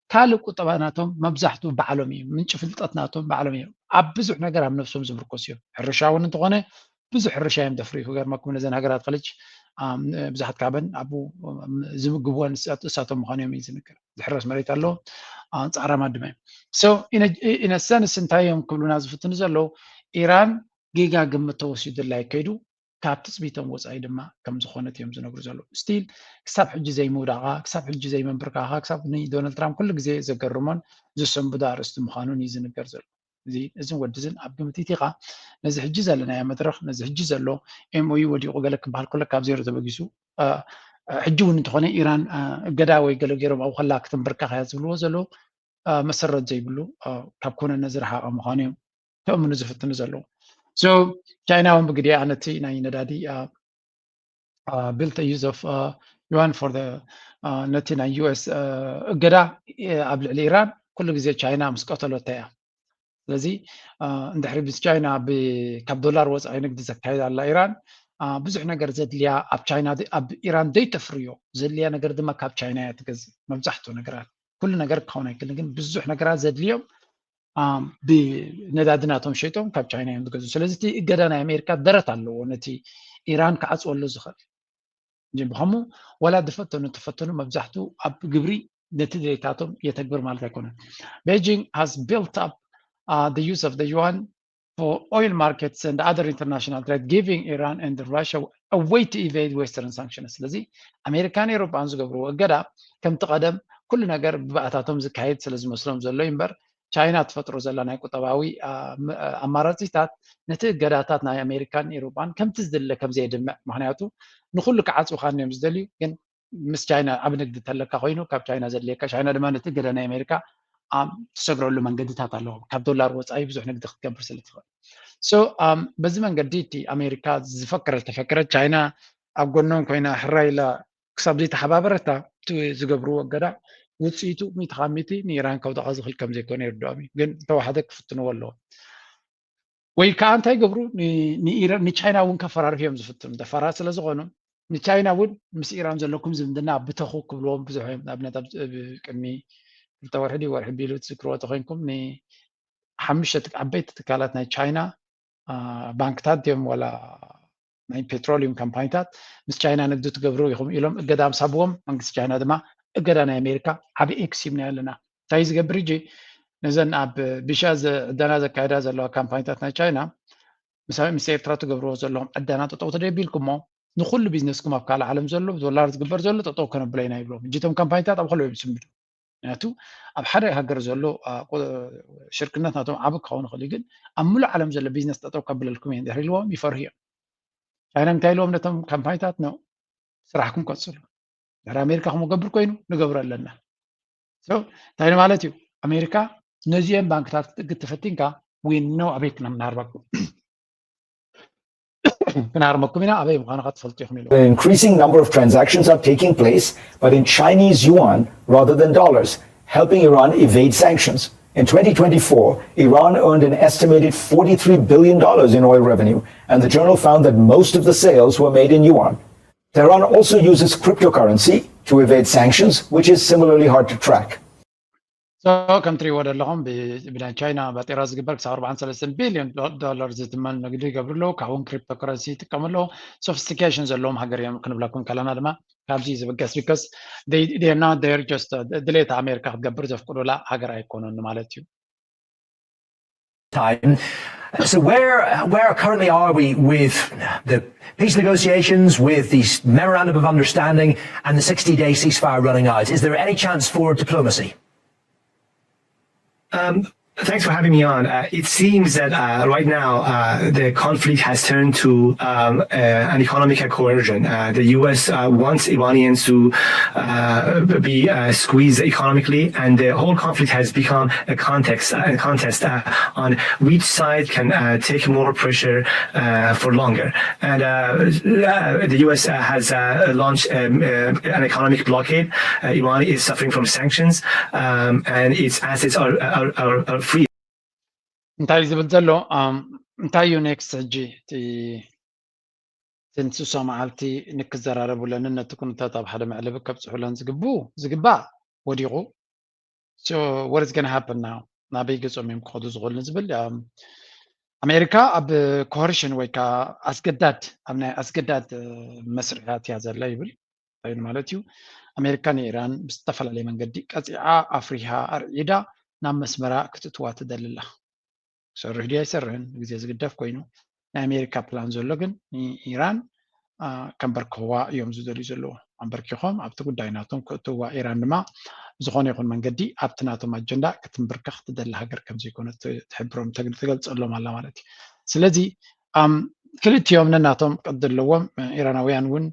ካልእ ቁጠባ ናቶም መብዛሕትኡ ባዕሎም እዩ። ምንጪ ፍልጠት ናቶም ባዕሎም እዮም። ኣብ ብዙሕ ነገር ኣብ ነብሶም ዝምርኮስ እዮም። ሕርሻ እውን እንተኾነ ብዙሕ ሕርሻ እዮም ዘፍርዩ። ክገርመኩም ነዘን ሃገራት ከልጅ ብዙሓት ካብን ኣብኡ ዝምግብወን እሳቶም ምዃኑ እዮም እዩ ዝንገር። ዝሕረስ መሬት ኣለዎም፣ ፃዕራማት ድማ እዮም። ኢነሰንስ እንታይ እዮም ክብሉና ዝፍትኑ ዘለዉ? ኢራን ጌጋ ግምት ተወሲዱላ ይከይዱ ካብ ትፅቢቶም ወፃኢ ድማ ከም ዝኾነት እዮም ዝነግሩ ዘለዉ። ስቲል ክሳብ ሕጂ ዘይምውዳቓ፣ ክሳብ ሕጂ ዘይመንብርካኻ፣ ክሳብ ንዶናልድ ትራምፕ ኩሉ ግዜ ዘገርሞን ዝሰንብዶ ኣርእስቲ ምዃኑን እዩ ዝንገር ዘሎ። እዚ እዝን ወድዝን ኣብ ግምት ኢኻ ነዚ ሕጂ ዘለናዮ መድረኽ ነዚ ሕጂ ዘሎ ኤምኦዩ ወዲቑ ገለ ክበሃል ከሎ ካብ ዜሮ ተበጊሱ ሕጂ እውን እንተኾነ ኢራን እገዳ ወይ ገለ ገይሮም ኣብኡ ከላ ክትንብርከኽ እያ ዝብልዎ ዘለዉ መሰረት ዘይብሉ ካብ ኮነነ ዝረሓቐ ምዃኑ እዮም ተእምኑ ዝፍትኑ ዘለዉ። ቻይና እውን ብግዲኣ ነቲ ናይ ነዳዲ built use of ዩዋን for ነቲ ናይ ዩኤስ እገዳ ኣብ ልዕሊ ኢራን ኩሉ ግዜ ቻይና ምስ ቀተሎታ እያ። ስለዚ እንድሕሪ ምስ ቻይና ካብ ዶላር ወፃኢ ንግዲ ዘካይድ ኣላ ኢራን ብዙሕ ነገር ዘድልያ ኣብ ቻይና ኣብ ኢራን ዘይተፍርዮ ዘድልያ ነገር ድማ ካብ ቻይና እያ ትገዝእ። መብዛሕትኡ ነገራት ኩሉ ነገር ክኸውን ኣይክልን፣ ግን ብዙሕ ነገራት ዘድልዮም ብነዳዲ ናቶም ሸይጦም ካብ ቻይና እዮም ዝገዝኡ። ስለዚ እቲ እገዳ ናይ ኣሜሪካ ደረት ኣለዎ ነቲ ኢራን ክዓፅወሉ ዝኽእል። ብኸምኡ ዋላ ዝፈተኑ ተፈተኑ መብዛሕትኡ ኣብ ግብሪ ነቲ ድሌታቶም የተግብር ማለት ኣይኮነን። Beijing has built up the use of the yuan for oil markets and other international trade, giving Iran and Russia a way to evade Western sanctions. ስለዚ ኣሜሪካን ኤውሮጳን ዝገብርዎ እገዳ ከምቲ ቀደም ኩሉ ነገር ብባእታቶም ዝካየድ ስለ ዝመስሎም ዘሎ እዩ እምበር ቻይና ትፈጥሮ ዘላ ናይ ቁጠባዊ ኣማራፂታት ነቲ እገዳታት ናይ ኣሜሪካን ኤውሮጳን ከምቲ ዝድለ ከም ዘየድምዕ፣ ምክንያቱ ንኩሉ ክዓፅውካ እዮም ዝደልዩ፣ ግን ምስ ቻይና ኣብ ንግዲ ተለካ ኮይኑ ካብ ቻይና ዘድልየካ ቻይና ድማ ነቲ እገዳ ናይ ኣሜሪካ ትሰግረሉ መንገድታት ኣለዎም። ካብ ዶላር ወፃኢ ብዙሕ ንግዲ ክትገብር ስለ ትኽእል። በዚ መንገዲ እቲ ኣሜሪካ ዝፈከረ ዝተፈከረ ቻይና ኣብ ጎኖም ኮይና ሕራይ ኢላ ክሳብ ዘይተሓባበረታ እቲ ዝገብርዎ እገዳ ውፅኢቱ ሚእቲ ካብ ሚእቲ ንኢራን ከውድቓ ዝኽእል ከም ዘይኮነ ይርድኦም እዩ። ግን እንተወሓደ ክፍትንዎ ኣለዎ። ወይ ከዓ እንታይ ይገብሩ ንቻይና እውን ከፈራርሑ እዮም ዝፍትኑ። ደፋራት ስለ ዝኾኑ ንቻይና እውን ምስ ኢራን ዘለኩም ዝምድና ብተኹ ክብልዎም ብዙሕ እዮም። ንኣብነት ኣብ ቅድሚ ክልተ ወርሒ ድዩ ወርሒ ቢሉ ትዝክርዎ ተኮይንኩም ንሓሙሽተ ዓበይቲ ትካላት ናይ ቻይና ባንክታት ድዮም ዋላ ናይ ፔትሮሊየም ካምፓኒታት ምስ ቻይና ንግዲ ትገብሩ ኢኹም ኢሎም እገዳ ምስ ሃብዎም፣ መንግስቲ ቻይና ድማ እገዳ ናይ ኣሜሪካ ዓብዪ ኤክስ ሂብና ኣለና። እንታይ ዝገብር ሕጂ? ነዘን ኣብ ቢሻ ዕደና ዘካየዳ ዘለዋ ካምፓኒታት ናይ ቻይና ምስ ኤርትራ ትገብርዎ ዘለኹም ዕደና ጠጠው ተደቢልኩሞ፣ ንኩሉ ቢዝነስኩም ኣብ ካልእ ዓለም ዘሎ ብዶላር ዝግበር ዘሎ ጠጠው ከነብሎ ኢና ይብሎም። እጅቶም ካምፓኒታት ኣብ ከለዉ ይስምዱ። ምክንያቱ ኣብ ሓደ ሃገር ዘሎ ሽርክነት ናቶም ዓብ ክኸውን ይኽእል እዩ፣ ግን ኣብ ሙሉእ ዓለም ዘሎ ቢዝነስ ጠጠው ከብለልኩም እየ እንድሕር ኢልዎም ይፈርሁ እዮም። ቻይና እንታይ ኢልዎም ነቶም ካምፓኒታት ነው ስራሕኩም ቀፅሉ፣ ድሕሪ ኣሜሪካ ክምገብር ኮይኑ ንገብሮ ኣለና። እንታይ ማለት እዩ? ኣሜሪካ ነዚኦም ባንክታት ክትግት ተፈቲንካ ዊኖ ኣበይ ክነናርበኩም ክናርመኩም ኢና፣ ኣበይ ምዃኑ ክትፈልጡ ኢኹም ኢሉ። An increasing number of transactions are taking place, but in Chinese yuan rather than dollars, helping Iran evade sanctions. In twenty twenty-four, Iran earned an estimated forty-three billion dollars in oil revenue, and the journal found that most of the sales were made in yuan. Tehran also uses cryptocurrency to evade sanctions, which is similarly hard to track. ከምትሪእዎ ዘለኹም ብናይ ቻይና ባጤራ ዝግበር ክሳብ ኣርባዓን ሰለስተን ቢልዮን ዶላር ዝትመን ንግዲ ይገብሩ ኣለዉ። ካብውን ክሪፕቶ ከረንሲ ይጥቀሙ ኣለዉ። ሶፊስቲኬሽን ዘለዎም ሃገር እዮም ክንብለኩም ከለና ድማ ካብዚ ዝብገስ because ና ር just ድሌት ኣሜሪካ ክትገብር ዘፍቅዱላ ሃገር ኣይኮኑን ማለት እዩ። Time. So where where currently are we with the peace negotiations, with the memorandum of understanding and the sixty-day ceasefire running out? Is there any chance for diplomacy? Um, Thanks for having me on. Uh, it seems that uh, right now uh, the conflict has turned to um, uh, an economic coercion. Uh, the U S uh, wants Iranians to uh, be uh, squeezed economically, and the whole conflict has become a context, a contest uh, on which side can uh, take more pressure uh, for longer. And uh, uh, the U S uh, has uh, launched um, uh, an economic blockade. Uh, Iran is suffering from sanctions, um, and its assets are, are, are, are free. እንታይ ዝብል ዘሎ እንታይ እዩ ኔክስት ሕጂ እቲ ስልሳ መዓልቲ ንክዘራረቡለንን ነቲ ኩነታት ኣብ ሓደ መዕለቢ ከብፅሑለን ዝግቡ ዝግባእ ወዲቑ what is gonna happen now ናበይ ገፆም እዮም ክኸዱ ዝኽእሉ ዝብል ኣሜሪካ ኣብ ኮርሽን ወይ ከዓ ኣስገዳድ ኣብ ናይ ኣስገዳድ መስርሕያት እያ ዘላ ይብል ማለት እዩ። ኣሜሪካ ንኢራን ብዝተፈላለየ መንገዲ ቀፂዓ ኣፍሪሃ ኣርዒዳ ናብ መስመራ ክትእትዋ ትደሊ ኣላ። ክሰርሕ ድዩ ኣይሰርሕን ግዜ ዝግደፍ ኮይኑ ናይ ኣሜሪካ ፕላን ዘሎ ግን ንኢራን ከንበርክኽዋ እዮም ዝደልዩ ዘለዉ። ኣንበርኪኾም ኣብቲ ጉዳይ ናቶም ክእትውዋ ኢራን ድማ ብዝኾነ ይኹን መንገዲ ኣብቲ ናቶም ኣጀንዳ ክትንብርከኽ ትደሊ ሃገር ከምዘይኮነ ትሕብሮም ትገልፀሎም ኣላ ማለት እዩ። ስለዚ ክልቲኦም ነናቶም ቅዲ ኣለዎም። ኢራናውያን እውን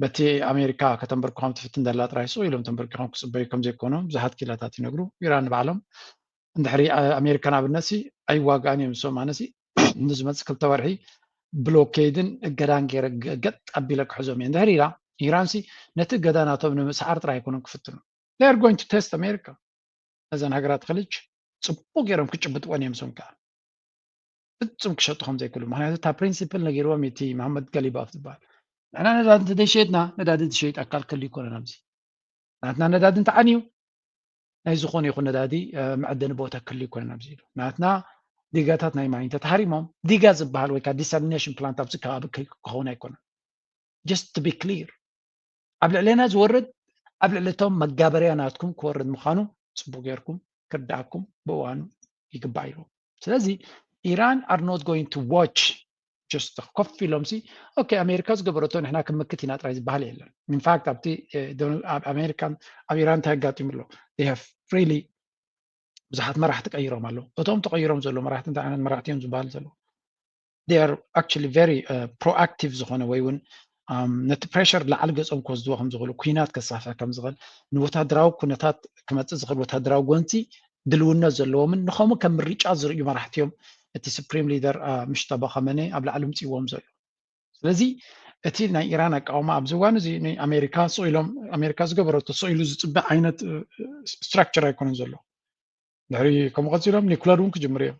በቲ ኣሜሪካ ከተንበርክኾም ትፍትን ደላ ጥራይ ስቕ ኢሎም ተንበርኪኾም ክፅበዩ ከምዘይኮኑ ብዙሓት ኪላታት ይነግሩ። ኢራን ንባዕሎም እንድሕሪ ኣሜሪካ ንኣብነት ኣይዋግኣን እዮም ዝሰማነ ንዝመፅእ ክልተ ወርሒ ብሎኬድን እገዳን ገይረ ገጥ ኣቢለ ክሕዞም እየ እንድሕር ኢላ ኢራን ነቲ እገዳ ናቶም ንምስዓር ጥራይ ኣይኮኑን ክፍትኑ they are going to test America እዘን ሃገራት ኸልጅ ፅቡቅ ገይሮም ክጭብጥወን እዮም ሶም ከዓ ፍፁም ክሸጡ ከም ዘይክእሉ ምክንያቱ እታ ፕሪንሲፕል ነጊርዎም እቲ መሃመድ ገሊባፍ ዝበሃል ንሕና ነዳዲ እንተደይሸጥና ነዳዲ ዝሸይጥ ኣካል ክህሉ ይኮነን ኣብዚ ናትና ነዳዲ እንተዓንዩ ናይ ዝኾነ ይኹን ነዳዲ መዐደኒ ቦታ ክህሉ ይኮነን ኣብዚ ኢሉ ናትና ዲጋታት ናይ ማይ እንተተሃሪሞም ዲጋ ዝበሃል ወይ ከዓ ዲሳሊኔሽን ፕላንት ኣብዚ ከባቢ ክኸውን ኣይኮነን just to be clear ኣብ ልዕሌና ዝወርድ ኣብ ልዕሊቶም መጋበርያ ናትኩም ክወርድ ምዃኑ ፅቡቅ ጌርኩም ክርዳእኩም ብእዋኑ ይግባእ ኢሉ ስለዚ ኢራን are not going to watch just ኮፍ ኢሎም ሲ okay ኣሜሪካ ዝገበረቶ ንሕና ክንምክት ኢና ጥራይ ዝበሃል የለን in fact ኣብቲ ኣብ ኣሜሪካን ኣብ ኢራን እንታይ ኣጋጢሙ ኣሎ they have really ብዙሓት መራሕቲ ቀይሮም ኣለዉ እቶም ተቀይሮም ዘለዉ መራሕቲ እንታይ ዓይነት መራሕቲ እዮም ዝበሃል ዘለዉ they are actually very proactive ዝኾነ ወይ እውን ነቲ ፕሬሸር ላዕሊ ገጾም ክወስድዎ ከም ዝኽእሉ ኩናት ከሳፍሕ ከም ዝኽእል ንወታደራዊ ኩነታት ክመፅእ ዝኽእል ወታደራዊ ጎንፂ ድልውነት ዘለዎምን ንኸምኡ ከም ምርጫ ዝርእዩ መራሕቲ እዮም እቲ ሱፕሪም ሊደር ምሽጠባ ኸመነ ኣብ ላዕሊ ምፅእዎም ዘሎ ስለዚ እቲ ናይ ኢራን ኣቃውማ ኣብዚ እዋን እዚ ኣሜሪካ ስቕ ኢሎም ኣሜሪካ ዝገበረቶ ስቕ ኢሉ ዝፅበ ዓይነት ስትራክቸር ኣይኮነን ዘሎ ድሕሪ ከምኡ ቀፂሎም ኒኩለር እውን ክጅምሩ እዮም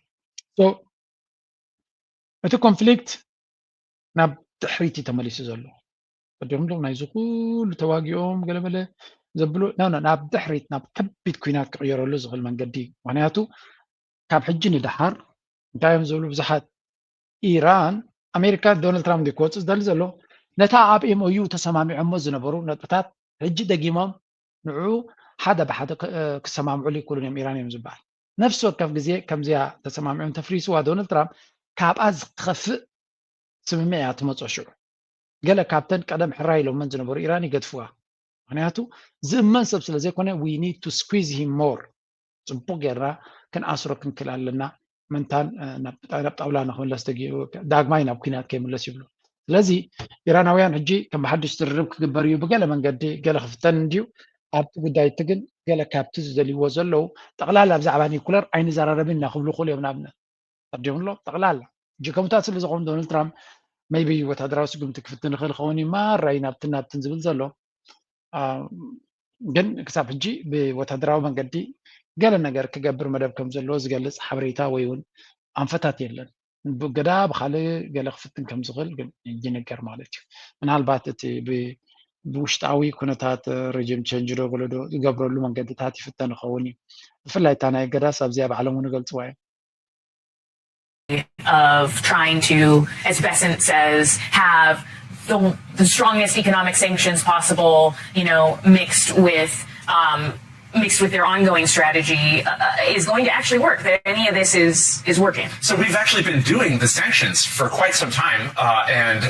እቲ ኮንፍሊክት ናብ ድሕሪት ተመሊሱ ዘሎ ቅድም ዶ ናይዚ ኩሉ ተዋጊኦም ገለመለ ዘብሉ ናብ ድሕሪት ናብ ከቢድ ኩናት ክቅየረሉ ዝኽእል መንገዲ ምክንያቱ ካብ ሕጂ ንድሓር እንታይ እዮም ዝብሉ ብዙሓት ኢራን ኣሜሪካ ዶናልድ ትራምፕ እንዲ ክወፅእ ዝደሊ ዘሎ ነታ ኣብ ኤምኦዩ ተሰማሚዖሞ ዝነበሩ ነጥብታት ሕጂ ደጊሞም ንዑ ሓደ ብሓደ ክሰማምዑሉ ይክእሉን እዮም ኢራን እዮም ዝበሃል። ነፍሲ ወከፍ ግዜ ከምዚኣ ተሰማሚዖም ተፍሪስዋ ዶናልድ ትራምፕ ካብኣ ዝኸፍእ ስምምዕ እያ ትመፅኦ። ሽዑ ገለ ካብተን ቀደም ሕራይ ኢሎመን ዝነበሩ ኢራን ይገድፍዋ። ምክንያቱ ዝእመን ሰብ ስለ ዘይኮነ we need to squeeze him more፣ ፅቡቅ ጌርና ክንኣስሮ ክንክእል ኣለና። ምንታን ናብ ጣውላ ንክምለስ ዳግማይ ናብ ኩናት ከይምለስ ይብሉ። ስለዚ ኢራናውያን ሕጂ ከም ሓድሽ ዝርርብ ክግበር እዩ ብገለ መንገዲ ገለ ክፍተን እንድዩ። ኣብቲ ጉዳይ እቲ ግን ገለ ካብቲ ዝደልይዎ ዘለዉ ጠቕላላ ብዛዕባ ኒኩለር ኣይንዘራረብን ኢና ክብሉ ክእሉ እዮም። ንኣብነት ኣዲምሎ ጠቕላላ ሕጂ ከምታት ስለ ዝኾኑ ዶናልድ ትራምፕ maybe ወታደራዊ ስጉምቲ ክፍትን ይኽእል ኸውን እዩ ማራይ ናብትን ናብትን ዝብል ዘሎ። ግን ክሳብ ሕጂ ብወታደራዊ መንገዲ ገለ ነገር ክገብር መደብ ከም ዘለዎ ዝገልፅ ሓበሬታ ወይ እውን ኣንፈታት የለን። ብገዳ ብካልእ ገለ ክፍትን ከም ዝኽእል ግን ይንገር ማለት እዩ። ምናልባት እቲ ብውሽጣዊ ኩነታት ረጅም ቸንጅ ዶ ገለዶ ዝገብረሉ መንገድታት ይፍተን ይኸውን እዩ። ብፍላይ እታ ናይ ገዳስ ኣብዚኣ ባዕሎም እውን ይገልፅዋ እዮም። of trying to, as Bessent says, have the, the strongest economic sanctions possible, you know, mixed with um, mixed with their ongoing strategy uh, is going to actually work. That any of this is is working. So we've actually been doing the sanctions for quite some time, uh, and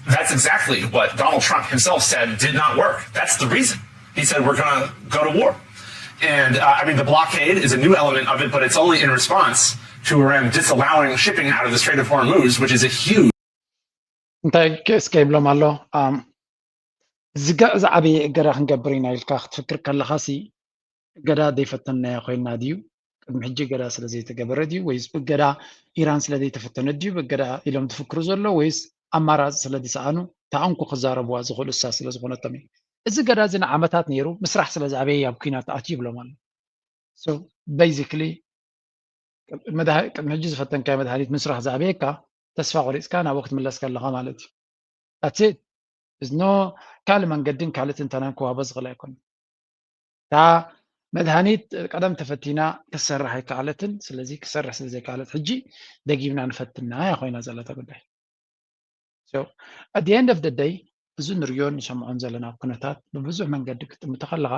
that's exactly what Donald Trump himself said did not work. That's the reason he said we're going to go to war. And uh, I mean, the blockade is a new element of it, but it's only in response to Iran disallowing shipping out of the Strait of Hormuz, which is a huge. እንታይ እስከ ይብሎም ኣሎ። ዝገ ዝዓበየ እገዳ ክንገብር ኢና ኢልካ ክትፍክር ከለኻሲ እገዳ ዘይፈተንናዮ ኮይንና ድዩ? ቅድሚ ሕጂ እገዳ ስለ ዘይተገበረ ድዩ? ወይስ ብእገዳ ኢራን ስለ ዘይተፈተነ ድዩ ብእገዳ ኢሎም ዝፍክሩ ዘሎ? ወይስ ኣማራፂ ስለ ዝሰኣኑ ተኣንኩ ክዛረብዋ ዝኽእሉ እሳ ስለ ዝኾነቶም እዩ። እዚ እገዳ እዚ ንዓመታት ነይሩ፣ ምስራሕ ስለ ዝኣበየ ኣብ ኩናት ኣትዩ ይብሎም ኣሎ። So basically ቅድሚ ሕጂ ዝፈተንካዮ መድሃኒት ምስራሕ ዝኣበየካ ተስፋ ቆሪፅካ ናብኡ ክትምለስ ከለኻ ማለት እዩ። That's it. እዝኖ ካልእ መንገድን ካልእ ትንተናን ክዋቦ ዝኽእል ኣይኮነን። እታ መድሃኒት ቀደም ተፈቲና ክትሰርሕ ኣይከኣለትን። ስለዚ ክትሰርሕ ስለ ዘይከኣለት ሕጂ ደጊምና ንፈትና እያ ኮይና ዘለታ ጉዳይ። So at the end of the day እዚ ንሪኦ ንሰምዖን ዘለና ኩነታት ብብዙሕ መንገዲ ክትጥምቶ ከለኻ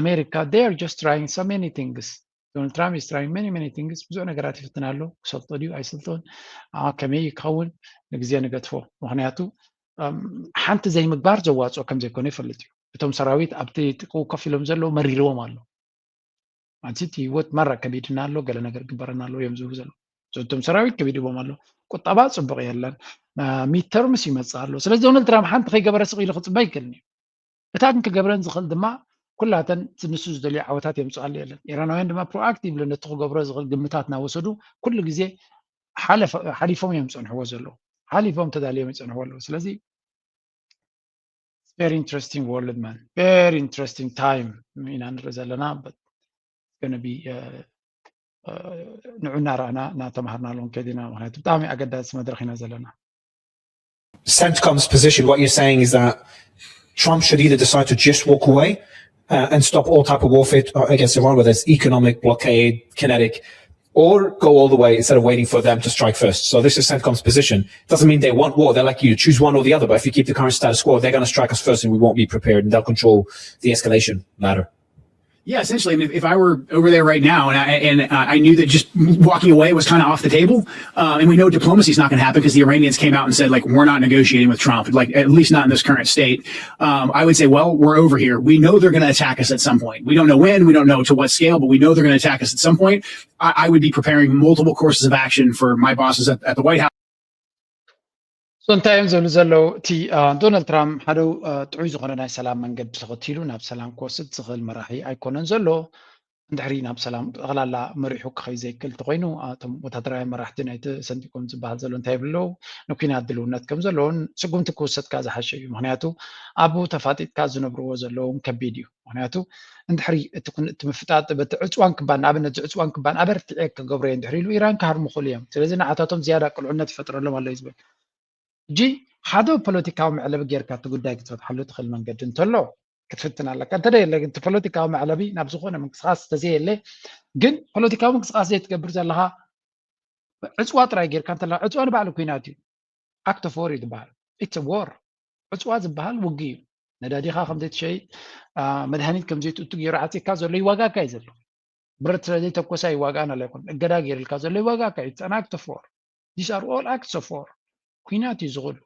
ኣሜሪካ they are just trying so many things. Donald Trump is trying many many things። ብዙሕ ነገራት ይፍትን ኣሎ። ክሰልጦ ድዩ ኣይሰልጦን፣ ከመይ ክኸውን ንግዜ ንገድፎ። ምክንያቱ ሓንቲ ዘይምግባር ዘዋፅኦ ከም ዘይኮነ ይፈልጥ እዩ። እቶም ሰራዊት ኣብቲ ጥቅኡ ኮፍ ኢሎም ዘለዉ መሪርዎም ኣሎ። ማለት እቲ ህይወት ማራ ከቢድና ኣሎ፣ ገለ ነገር ግበረና ኣሎ እዮም ዝብሉ ዘለዉ። እቶም ሰራዊት ከቢድዎም ኣሎ። ቁጠባ ፅቡቕ የለን። ሚድተርምስ ይመፅእ ኣሎ። ስለዚ ዶናልድ ትራምፕ ሓንቲ ከይገበረ ስቕ ኢሉ ክፅበ ኣይክእልን እዩ። እታ ግን ክገብረን ዝኽእል ድማ ኩላተን ንሱ ዝደልዮ ዓወታት የምፅኣሉ የለን። ኢራናውያን ድማ ፕሮኣክቲቭሊ ነቲ ክገብሮ ዝኽእል ግምታት እናወሰዱ ኩሉ ግዜ ሓሊፎም እዮም ዝፀንሕዎ ዘለዉ። ሓሊፎም ተዳልዮም ይፀንሕዎ ኣለዉ። ስለዚ very interesting world man, very interesting time ኢና ንርኢ ዘለና። ንዑ እናረኣና እናተምሃርናሉ ክንከይድ ኢና። ምክንያቱ ብጣዕሚ ኣገዳሲ መድረኽ ኢና ዘለና። CENTCOM's position, what you're saying is that Trump should either decide to just walk away uh, and stop all type of warfare against Iran, whether it's economic, blockade, kinetic, or go all the way instead of waiting for them to strike first. So this is CENTCOM's position. Doesn't mean they want war. They're like you, choose one or the other. But if you keep the current status quo, they're going to strike us first and we won't be prepared and they'll control the escalation ladder. Yeah, essentially, I mean, if I were over there right now and I, and I knew that just walking away was kind of off the table, uh, and we know diplomacy is not going to happen because the Iranians came out and said, like, we're not negotiating with Trump, like, at least not in this current state. Um, I would say, well, we're over here. We know they're going to attack us at some point. We don't know when, we don't know to what scale, but we know they're going to attack us at some point. I, I would be preparing multiple courses of action for my bosses at, at the White House. So እንታይ እዮም ዝብሉ ዘለዉ? እቲ ዶናልድ ትራምፕ ሓደ ጥዑይ ዝኾነ ናይ ሰላም መንገዲ ተኸቲሉ ናብ ሰላም ክወስድ ዝኽእል መራሒ ኣይኮነን ዘሎ። እንድሕሪ ናብ ሰላም ጠቕላላ መሪሑ ክኸይ ዘይክእል እንተኮይኑ እቶም ወታደራዊ መራሕቲ ናይቲ ሰንቲኮም ዝበሃል ዘሎ እንታይ ይብሉ ኣለዉ? ንኩናት ድልውነት ከም ዘለዎን ስጉምቲ ክውሰድካ ዝሓሸ እዩ። ምክንያቱ ኣብኡ ተፋጢጥካ ዝነብርዎ ዘለዎም ከቢድ እዩ። ምክንያቱ እንድሕሪ እቲ ምፍጣጥ በቲ ዕፅዋን ክባን ንኣብነት እዚ ዕፅዋን ክባን ኣበርቲዐ ክገብሮ እየ እንድሕሪ ኢሉ ኢራን ክሃርሙ ክእሉ እዮም። ስለዚ ንዓታቶም ዝያዳ ቅልዑነት ይፈጥረሎም ኣሎ እዩ ዝብል። ሕጂ ሓደ ፖለቲካዊ መዕለቢ ጌርካ እቲ ጉዳይ ክትፈትሓሉ ትኽእል መንገዲ እንተሎ ክትፍትን ኣለካ። እንተደየለ ግን እቲ ፖለቲካዊ መዕለቢ ናብ ዝኾነ ምንቅስቃስ ተዘየለ ግን ፖለቲካዊ ምንቅስቃስ ዘይትገብር ዘለኻ ዕፅዋ ጥራይ ጌርካ እንተለካ ዕፅዋ ንባዕሉ ኩናት እዩ። act of war እዩ ዝበሃል። It's a war። ዕፅዋ ዝበሃል ውግእ እዩ። ነዳዲኻ ከም ዘይትሸይጥ፣ መድሃኒት ከም ዘይትእቱ ገይሩ ዓፂካ ዘሎ ይዋጋካ እዩ ዘሎ። ብረት ስለ ዘይተኮሳ ይዋጋእን ኣሎ ኣይኮን፣ እገዳ ገይርልካ ዘሎ ይዋጋካ እዩ። It's an act of war። These are all acts of war። ኩናት እዩ ዝኽእሉ።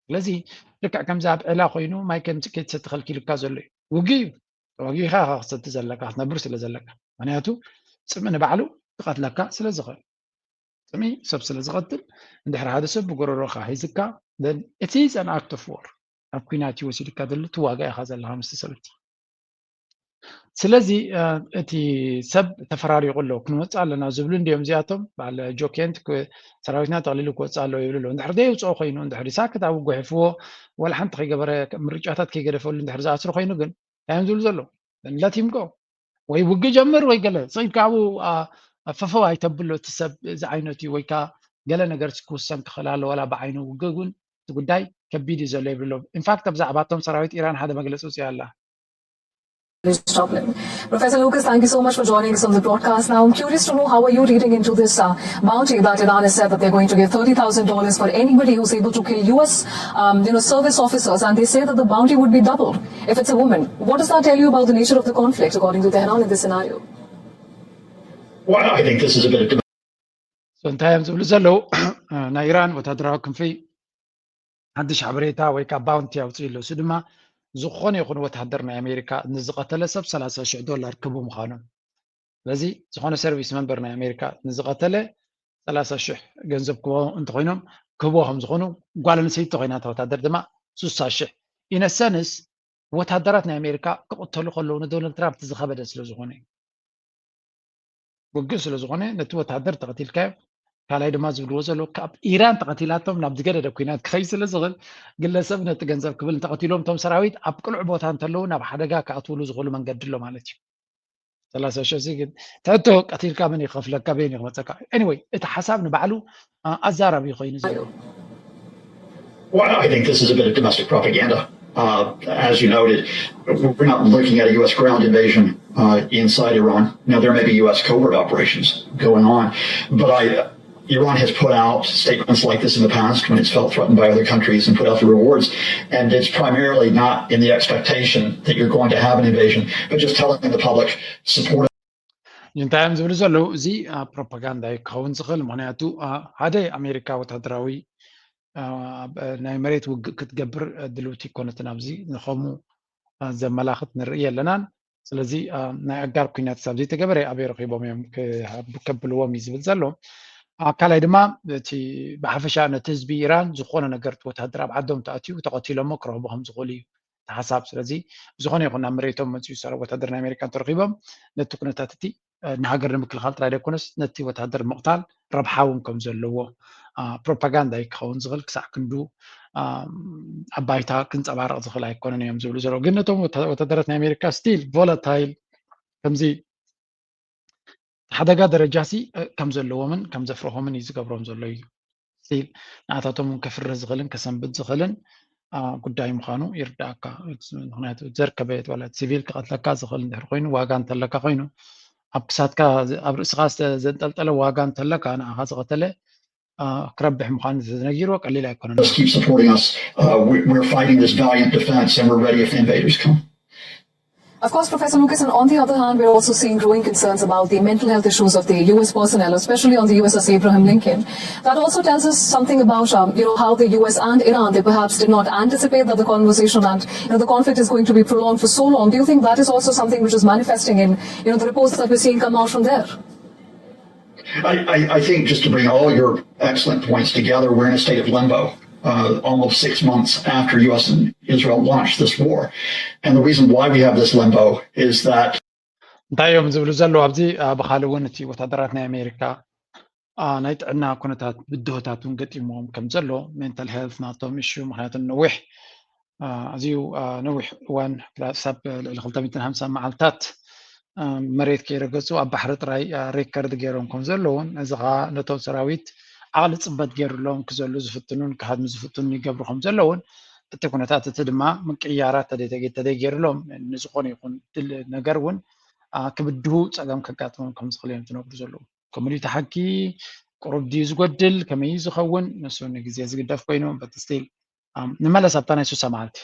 ስለዚ ልክዕ ከምዚ ኣብ ዕላ ኮይኑ ማይ ከም ትሰቲ ከልኪልካ ዘሎ እዩ። ውግእ እዩ። ተዋጊኻ ኢኻ ክትሰቲ ዘለካ፣ ክትነብር ስለ ዘለካ። ምክንያቱ ፅምኢ ንባዕሉ ክቐትለካ ስለ ዝኽእል። ፅምኢ ሰብ ስለ ዝቐትል፣ እንድሕር ሓደ ሰብ ብጎረሮኻ ሒዝካ፣ then it is an act of war። ኣብ ኩናት እዩ ወሲድካ ዘሎ፣ ትዋጋ ኢኻ ዘለኻ ምስቲ ሰብቲ። ስለዚ እቲ ሰብ ተፈራሪቑ ኣሎ፣ ክንወፅእ ኣለና ዝብሉ እንዲዮም እዚኣቶም። በዓል ጆኬንት ሰራዊትና ጠቕሊሉ ክወፅእ ኣለዎ ይብሉ ኣለዉ። እንድሕር ዘየውፅኦ ኮይኑ፣ እንድሕር ሳክት ኣብ ጉሕፍዎ፣ ወላ ሓንቲ ከይገበረ፣ ምርጫታት ከይገደፈሉ እንድሕር ዝኣስሩ ኮይኑ ግን እንታይ እዮም ዝብሉ ዘለዉ? Let him go። ወይ ውግእ ጀምር ወይ ገለ ስኢድ ካብኡ ፈፈው ኣይተብሎ። እቲ ሰብ እዚ ዓይነት እዩ። ወይ ከዓ ገለ ነገር ክውሰን ክኽእል ኣሎ፣ ዋላ ብዓይኑ ውግእ እውን እቲ ጉዳይ ከቢድ እዩ ዘሎ ይብሉ ኣለዉ። ኢንፋክት ብዛዕባ እቶም ሰራዊት ኢራን ሓደ መግለፂ ውፅእ ኣላ። Professor Lucas, thank you so much for joining us on the broadcast. Now, I'm curious to know, how are you reading into this uh, bounty that Iran has said that they're going to give thirty thousand dollars for anybody who's able to kill U S um, you know, service officers, and they say that the bounty would be doubled if it's a woman. What does that tell you about the nature of the conflict, according to Tehran, in this scenario? Well, I think this is a bit of እንታይ እዮም ዝብሉ ዘለዉ? ናይ ኢራን ወታደራዊ ክንፊ ሓድሽ ሓበሬታ ወይ ከዓ ባውንቲ ኣውፅኡ ኣሎ። እሱ ድማ ዝኾነ ይኹን ወታደር ናይ ኣሜሪካ ንዝቐተለ ሰብ ሰላሳ ሽሕ ዶላር ክቡ ምዃኑ። ስለዚ ዝኾነ ሰርቪስ መንበር ናይ ኣሜሪካ ንዝቐተለ ሰላሳ ሽሕ ገንዘብ ክቦ እንተኮይኖም ክቦ ከም ዝኾኑ፣ ጓል ኣንስተይቲ ኮይና እታ ወታደር ድማ ስሳ ሽሕ። ኢነሰንስ ወታደራት ናይ ኣሜሪካ ክቕተሉ ከለዉ ንዶናልድ ትራምፕ ዝኸበደ ስለ ዝኾነ እዩ። ውግእ ስለ ዝኾነ ነቲ ወታደር ተቐቲልካዮ። ካልኣይ ድማ ዝብልዎ ዘለዉ ካብ ኢራን ተቐቲላቶም ናብ ዝገደደ ኩናት ክኸይ ስለ ዝኽእል ግለሰብ ነቲ ገንዘብ ክብል እንተቐቲሎም እቶም ሰራዊት ኣብ ቅሉዕ ቦታ እንተለዉ ናብ ሓደጋ ክኣትውሉ ዝኽእሉ መንገዲ ኣሎ ማለት እዩ። ሰላሳ ሺህ ግን ተእቶ ቀቲልካ መን ይኸፍለካ በይን ይኽመፀካ። Anyway እቲ ሓሳብ ንባዕሉ ኣዛራቢ ኮይኑ ዘሎ Well, I think this is a bit of domestic propaganda. Uh, as you noted, we're not looking at a U S ground invasion uh, inside Iran. Now, there may be U S covert operations going on, but I, Iran has put out statements like this in the past when it's felt threatened by other countries and put out the rewards. And it's primarily not in the expectation that you're going to have an invasion, but just telling the public support. እንታይ እዮም ዝብሉ ዘለዉ? እዚ ፕሮፓጋንዳ እዩ ክኸውን ዝኽእል። ምክንያቱ ሓደ ኣሜሪካ ወታደራዊ ናይ መሬት ውግእ ክትገብር ድልውቲ ይኮነትን ኣብዚ ንኸምኡ ዘመላኽት ንርኢ የለናን። ስለዚ ናይ ኣጋር ኩናት ሳብ ዘይተገበረ ኣበይ ረኺቦም እዮም ከብልዎም እዩ ዝብል ዘሎ። ካልኣይ ድማ እቲ ብሓፈሻ ነቲ ህዝቢ ኢራን ዝኾነ ነገር ወታደር ኣብ ዓዶም ተኣትዩ ተቐቲሎሞ ክረኽቡ ከም ዝኽእሉ እዩ ተሓሳብ። ስለዚ ብዝኾነ ይኹን ናብ መሬቶም መፅኡ ሰራዊት ወታደር ናይ ኣሜሪካ እንተረኺቦም ነቲ ኩነታት እቲ ንሃገር ንምክልኻል ጥራይ ዘይኮነስ ነቲ ወታደር ምቕታል ረብሓ እውን ከም ዘለዎ ፕሮፓጋንዳ እዩ ክኸውን ዝኽእል። ክሳዕ ክንዱ ኣብ ባይታ ክንፀባረቕ ዝኽእል ኣይኮነን እዮም ዝብሉ ዘለዉ። ግን ነቶም ወታደራት ናይ ኣሜሪካ ስቲል ቮላታይል ከምዚ ሓደጋ ደረጃ ሲ ከም ዘለዎምን ከም ዘፍርሆምን እዩ ዝገብሮም ዘሎ እዩ። ስቲል ንኣታቶም እውን ከፍርህ ዝኽእልን ከሰንብድ ዝኽእልን ጉዳይ ምዃኑ ይርዳእካ። ምክንያቱ ዘርከበየት ዋላ ሲቪል ክቐትለካ ዝኽእል እንድሕር ኮይኑ ዋጋ እንተለካ ኮይኑ ኣብ ክሳትካ ኣብ ርእስኻ ዘንጠልጠለ ዋጋ እንተለካ ንኣኻ ዝቐተለ ክረብሕ ምዃኑ ተነጊርዎ ቀሊል ኣይኮነን። Just keep supporting us. Uh, we, we're fighting this valiant defense and we're ready if the invaders come. Of course, Professor Lucas, and on the other hand, we're also seeing growing concerns about the mental health issues of the U S personnel, especially on the U S S Abraham Lincoln. That also tells us something about, um, you know, how the U S and Iran, they perhaps did not anticipate that the conversation and, you know, the conflict is going to be prolonged for so long. Do you think that is also something which is manifesting in, you know, the reports that we're seeing come out from there? I, I, I think just to bring all your excellent points together, we're in a state of limbo. Uh, almost six months after U S and Israel launched this war. And the reason why we have this limbo is that እንታይ እዮም ዝብሉ ዘለዉ ኣብዚ ብካልእ እውን እቲ ወታደራት ናይ ኣሜሪካ ናይ ጥዕና ኩነታት ብድሆታት እውን ገጢሞም ከም ዘሎ ሜንታል ሄልት ናቶም ኢሹ ምክንያቱ ነዊሕ ኣዝዩ ነዊሕ እዋን ክሳብ ልዕሊ ክልተ ሚእትን ሓምሳን መዓልታት መሬት ከይረገፁ ኣብ ባሕሪ ጥራይ ሬከርድ ገይሮም ከም ዘለውን እዚ ከዓ ነቶም ሰራዊት ዓቕሊ ፅበት ገይሩሎም ክዘሉ ዝፍትኑን ክሃድሙ ዝፍትኑን ይገብሩ ከም ዘለውን እቲ ኩነታት እቲ ድማ ምቅያራት ተደይገይሩሎም ንዝኾነ ይኹን ነገር እውን ክብድሁ ፀገም ከጋጥሞም ከም ዝኽእል እዮም ዝነግሩ ዘለዉ። ከምኡ ድዩ እቲ ሓቂ? ቁሩብ ድዩ ዝጎድል፣ ከመይ እዩ ዝኸውን፣ ንሱ ንግዜ ዝግደፍ ኮይኑ፣ but still ንመለስ ኣብታ ናይ ሱሳ መዓልቲ።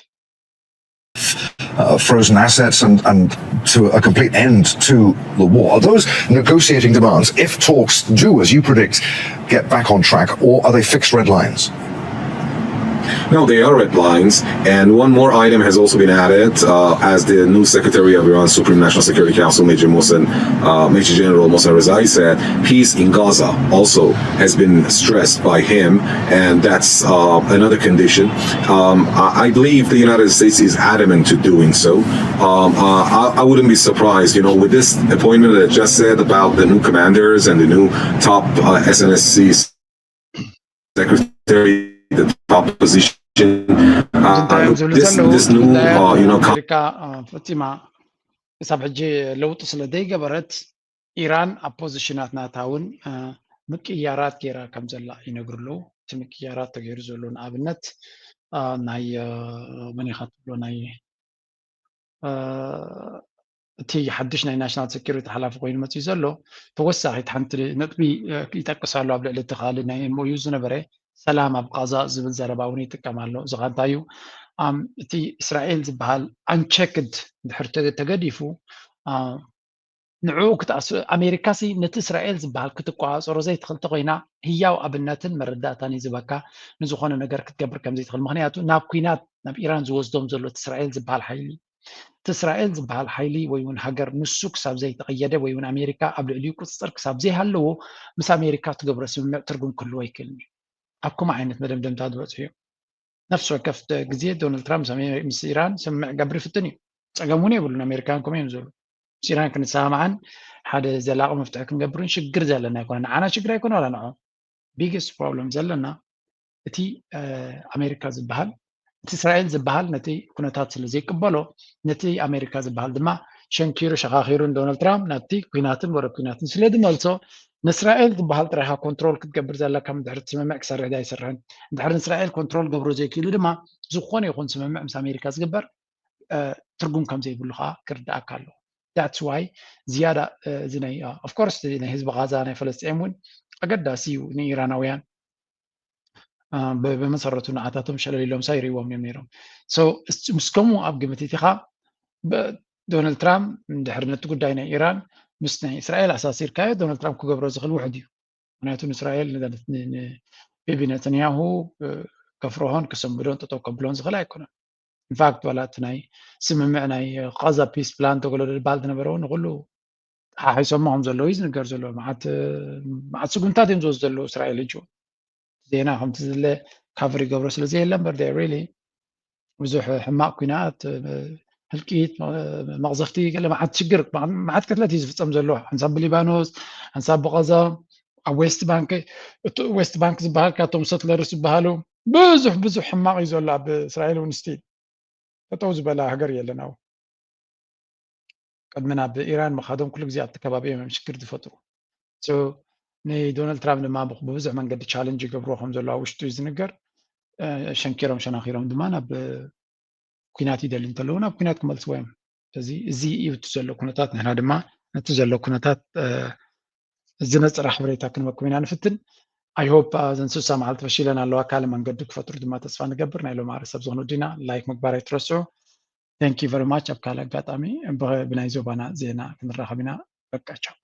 Uh, frozen assets and, and to a complete end to the war. Are those negotiating demands, if talks do, as you predict, get back on track, or are they fixed red lines? No, they are red lines. And one more item has also been added, uh, as the new secretary of Iran's Supreme National Security Council, Major Mohsen, uh, Major General Mohsen Rezaei, said, peace in Gaza also has been stressed by him, and that's uh, another condition. Um, I, I, believe the United States is adamant to doing so. Um, uh, I, I, wouldn't be surprised, you know, with this appointment that I just said about the new commanders and the new top uh, S N S C secretary, the top position. Uh, this, this new, uh, you know, ፈጺማ ክሳብ ሕጂ ለውጢ ስለ ዘይገበረት ኢራን ኣብ ፖዚሽናት ናታ እውን ምቅያራት ገይራ ከም ዘላ ይነግሩ ኣለዉ። እቲ ምቅያራት ተገይሩ ዘሎ ንኣብነት ናይ መኒኻ ትብሎ ናይ እቲ ሓድሽ ናይ ናሽናል ሴኩሪቲ ሓላፊ ኮይኑ መፅዩ ዘሎ ተወሳኺት ሓንቲ ነጥቢ ይጠቅስ ኣሎ። ኣብ ልዕሊ እቲ ካልእ ናይ ኤምኦዩ ዝነበረ ሰላም ኣብ ቃዛ ዝብል ዘረባ እውን ይጥቀም ኣሎ። እዚ ኸ እንታይ እዩ? እቲ እስራኤል ዝበሃል ኣንቸክድ ድሕር ተገዲፉ ንዕኡ ክትኣስ ኣሜሪካ ሲ ነቲ እስራኤል ዝበሃል ክትቆፃፀሮ ዘይትኽእል ተኮይና ህያው ኣብነትን መረዳእታን እዩ ዝበካ ንዝኾነ ነገር ክትገብር ከም ዘይትኽእል። ምክንያቱ ናብ ኩናት ናብ ኢራን ዝወስዶም ዘሎ እቲ እስራኤል ዝበሃል ሓይሊ እቲ እስራኤል ዝበሃል ሓይሊ ወይ እውን ሃገር ንሱ ክሳብ ዘይተቐየደ ወይ እውን ኣሜሪካ ኣብ ልዕሊኡ ቁፅፅር ክሳብ ዘይሃለዎ ምስ ኣሜሪካ ትገብሮ ስምምዕ ትርጉም ክህልዎ ኣይክእልን እዩ። ኣብ ከምኡ ዓይነት መደምደምታ ዝበፅሑ እዮም። ነፍሲ ወከፍ ግዜ ዶናልድ ትራምፕ ምስ ኢራን ስምምዕ ክገብር ይፍትን እዩ። ፀገም እውን የብሉን። ኣሜሪካን ከምኡ እዮም ዝብሉ። ምስ ኢራን ክንሰማማዕን ሓደ ዘላቒ መፍትሒ ክንገብርን ሽግር ዘለና ኣይኮነ። ንዓና ሽግር ኣይኮነ ዋላ ንዖ ቢግስት ፕሮብለም ዘለና እቲ ኣሜሪካ ዝበሃል እቲ እስራኤል ዝበሃል ነቲ ኩነታት ስለ ዘይቅበሎ ነቲ ኣሜሪካ ዝበሃል ድማ ሸንኪሩ ሸኻኺሩ ንዶናልድ ትራምፕ ናብቲ ኩናትን ወረ ኩናትን ስለ ዝመልሶ ንእስራኤል ዝበሃል ጥራይካ ኮንትሮል ክትገብር ዘለካ ድሕሪ ትስምምዕ ክሰርሕ ዳ ኣይሰርሕን እንድሕሪ ንእስራኤል ኮንትሮል ገብሮ ዘይክእሉ ድማ ዝኾነ ይኹን ስምምዕ ምስ ኣሜሪካ ዝግበር ትርጉም ከም ዘይብሉ ከዓ ክርዳኣካ ኣለዎ that's why ዝያዳ እዚ ናይ of course ናይ ህዝቢ ጋዛ ናይ ፈለስጤም እውን ኣገዳሲ እዩ ንኢራናውያን ብመሰረቱ ንዓታቶም ሸለል ኢሎም ሳ ይርእዎም እዮም ነይሮም ምስ ከምኡ ኣብ ግምት እቲኻ ዶናልድ ትራምፕ እንድሕር ነቲ ጉዳይ ናይ ኢራን ምስ ናይ እስራኤል ኣሳሲርካዮ ዶናልድ ትራምፕ ክገብሮ ዝኽእል ውሕድ እዩ ምክንያቱ ንእስራኤል ንቢቢ ነተንያሁ ከፍርሆን ክሰንብዶን ጠጠው ከብሎን ዝኽእል ኣይኮነን ኢንፋክት ዋላ እቲ ናይ ስምምዕ ናይ ቃዛ ፒስ ፕላን ተገሎ ድባል ዝነበረ እውን ንኩሉ ሓሒሶሞ ከም ዘለዉ እዩ ዝንገር ዘሎ መዓት ስጉምታት እዮም ዝወስዱ ዘለዉ እስራኤል ሕጂ ዜና ከምቲ ዝለ ካቨር ይገብሮ ስለ ዘየለ እምበር ሪሊ ብዙሕ ሕማቅ ኩናት ህልቂት መቕዘፍቲ ገለ መዓት ሽግር መዓት ቅትለት እዩ ዝፍፀም ዘሎ ሓንሳብ ብሊባኖስ ሓንሳብ ብቐዛ ኣብ ዌስት ባንክ እቲ ዌስት ባንክ ዝበሃል ካቶም ሰትለርስ ዝበሃሉ ብዙሕ ብዙሕ ሕማቕ እዩ ዘሎ ኣብ እስራኤል እውን ስቲል ጠጠው ዝበላ ሃገር የለን ኣብኡ ቅድሚ ናብ ኢራን ምኻዶም ኩሉ ግዜ ኣብቲ ከባቢ እዮም ሽግር ዝፈጥሩ ንዶናልድ ትራምፕ ድማ ብብዙሕ መንገዲ ቻለንጅ ይገብርዎ ከም ዘለዋ ውሽጡ እዩ ዝንገር ሸንኪሮም ሸናኺሮም ድማ ናብ ኩናት ይደሊ እንተለዉ ናብ ኩናት ክመልስዎ እዮም ስለዚ እዚ እዩ እቲ ዘሎ ኩነታት ንሕና ድማ ነቲ ዘሎ ኩነታት ዝነፅረ ሓበሬታ ክንበኩም ኢና ንፍትን ኣይሆፕ እዘን ስሳ መዓልቲ ፈሺለን ኣለዋ ካልእ መንገዲ ክፈጥሩ ድማ ተስፋ ንገብር ናይ ሎማዕሪ ሰብ ዝኾኑ ዲና ላይክ ምግባር ኣይትረስዑ thank you very much ኣብ ካልእ ኣጋጣሚ ብናይ ዞባና ዜና ክንራኸብ ኢና በቃ ቻው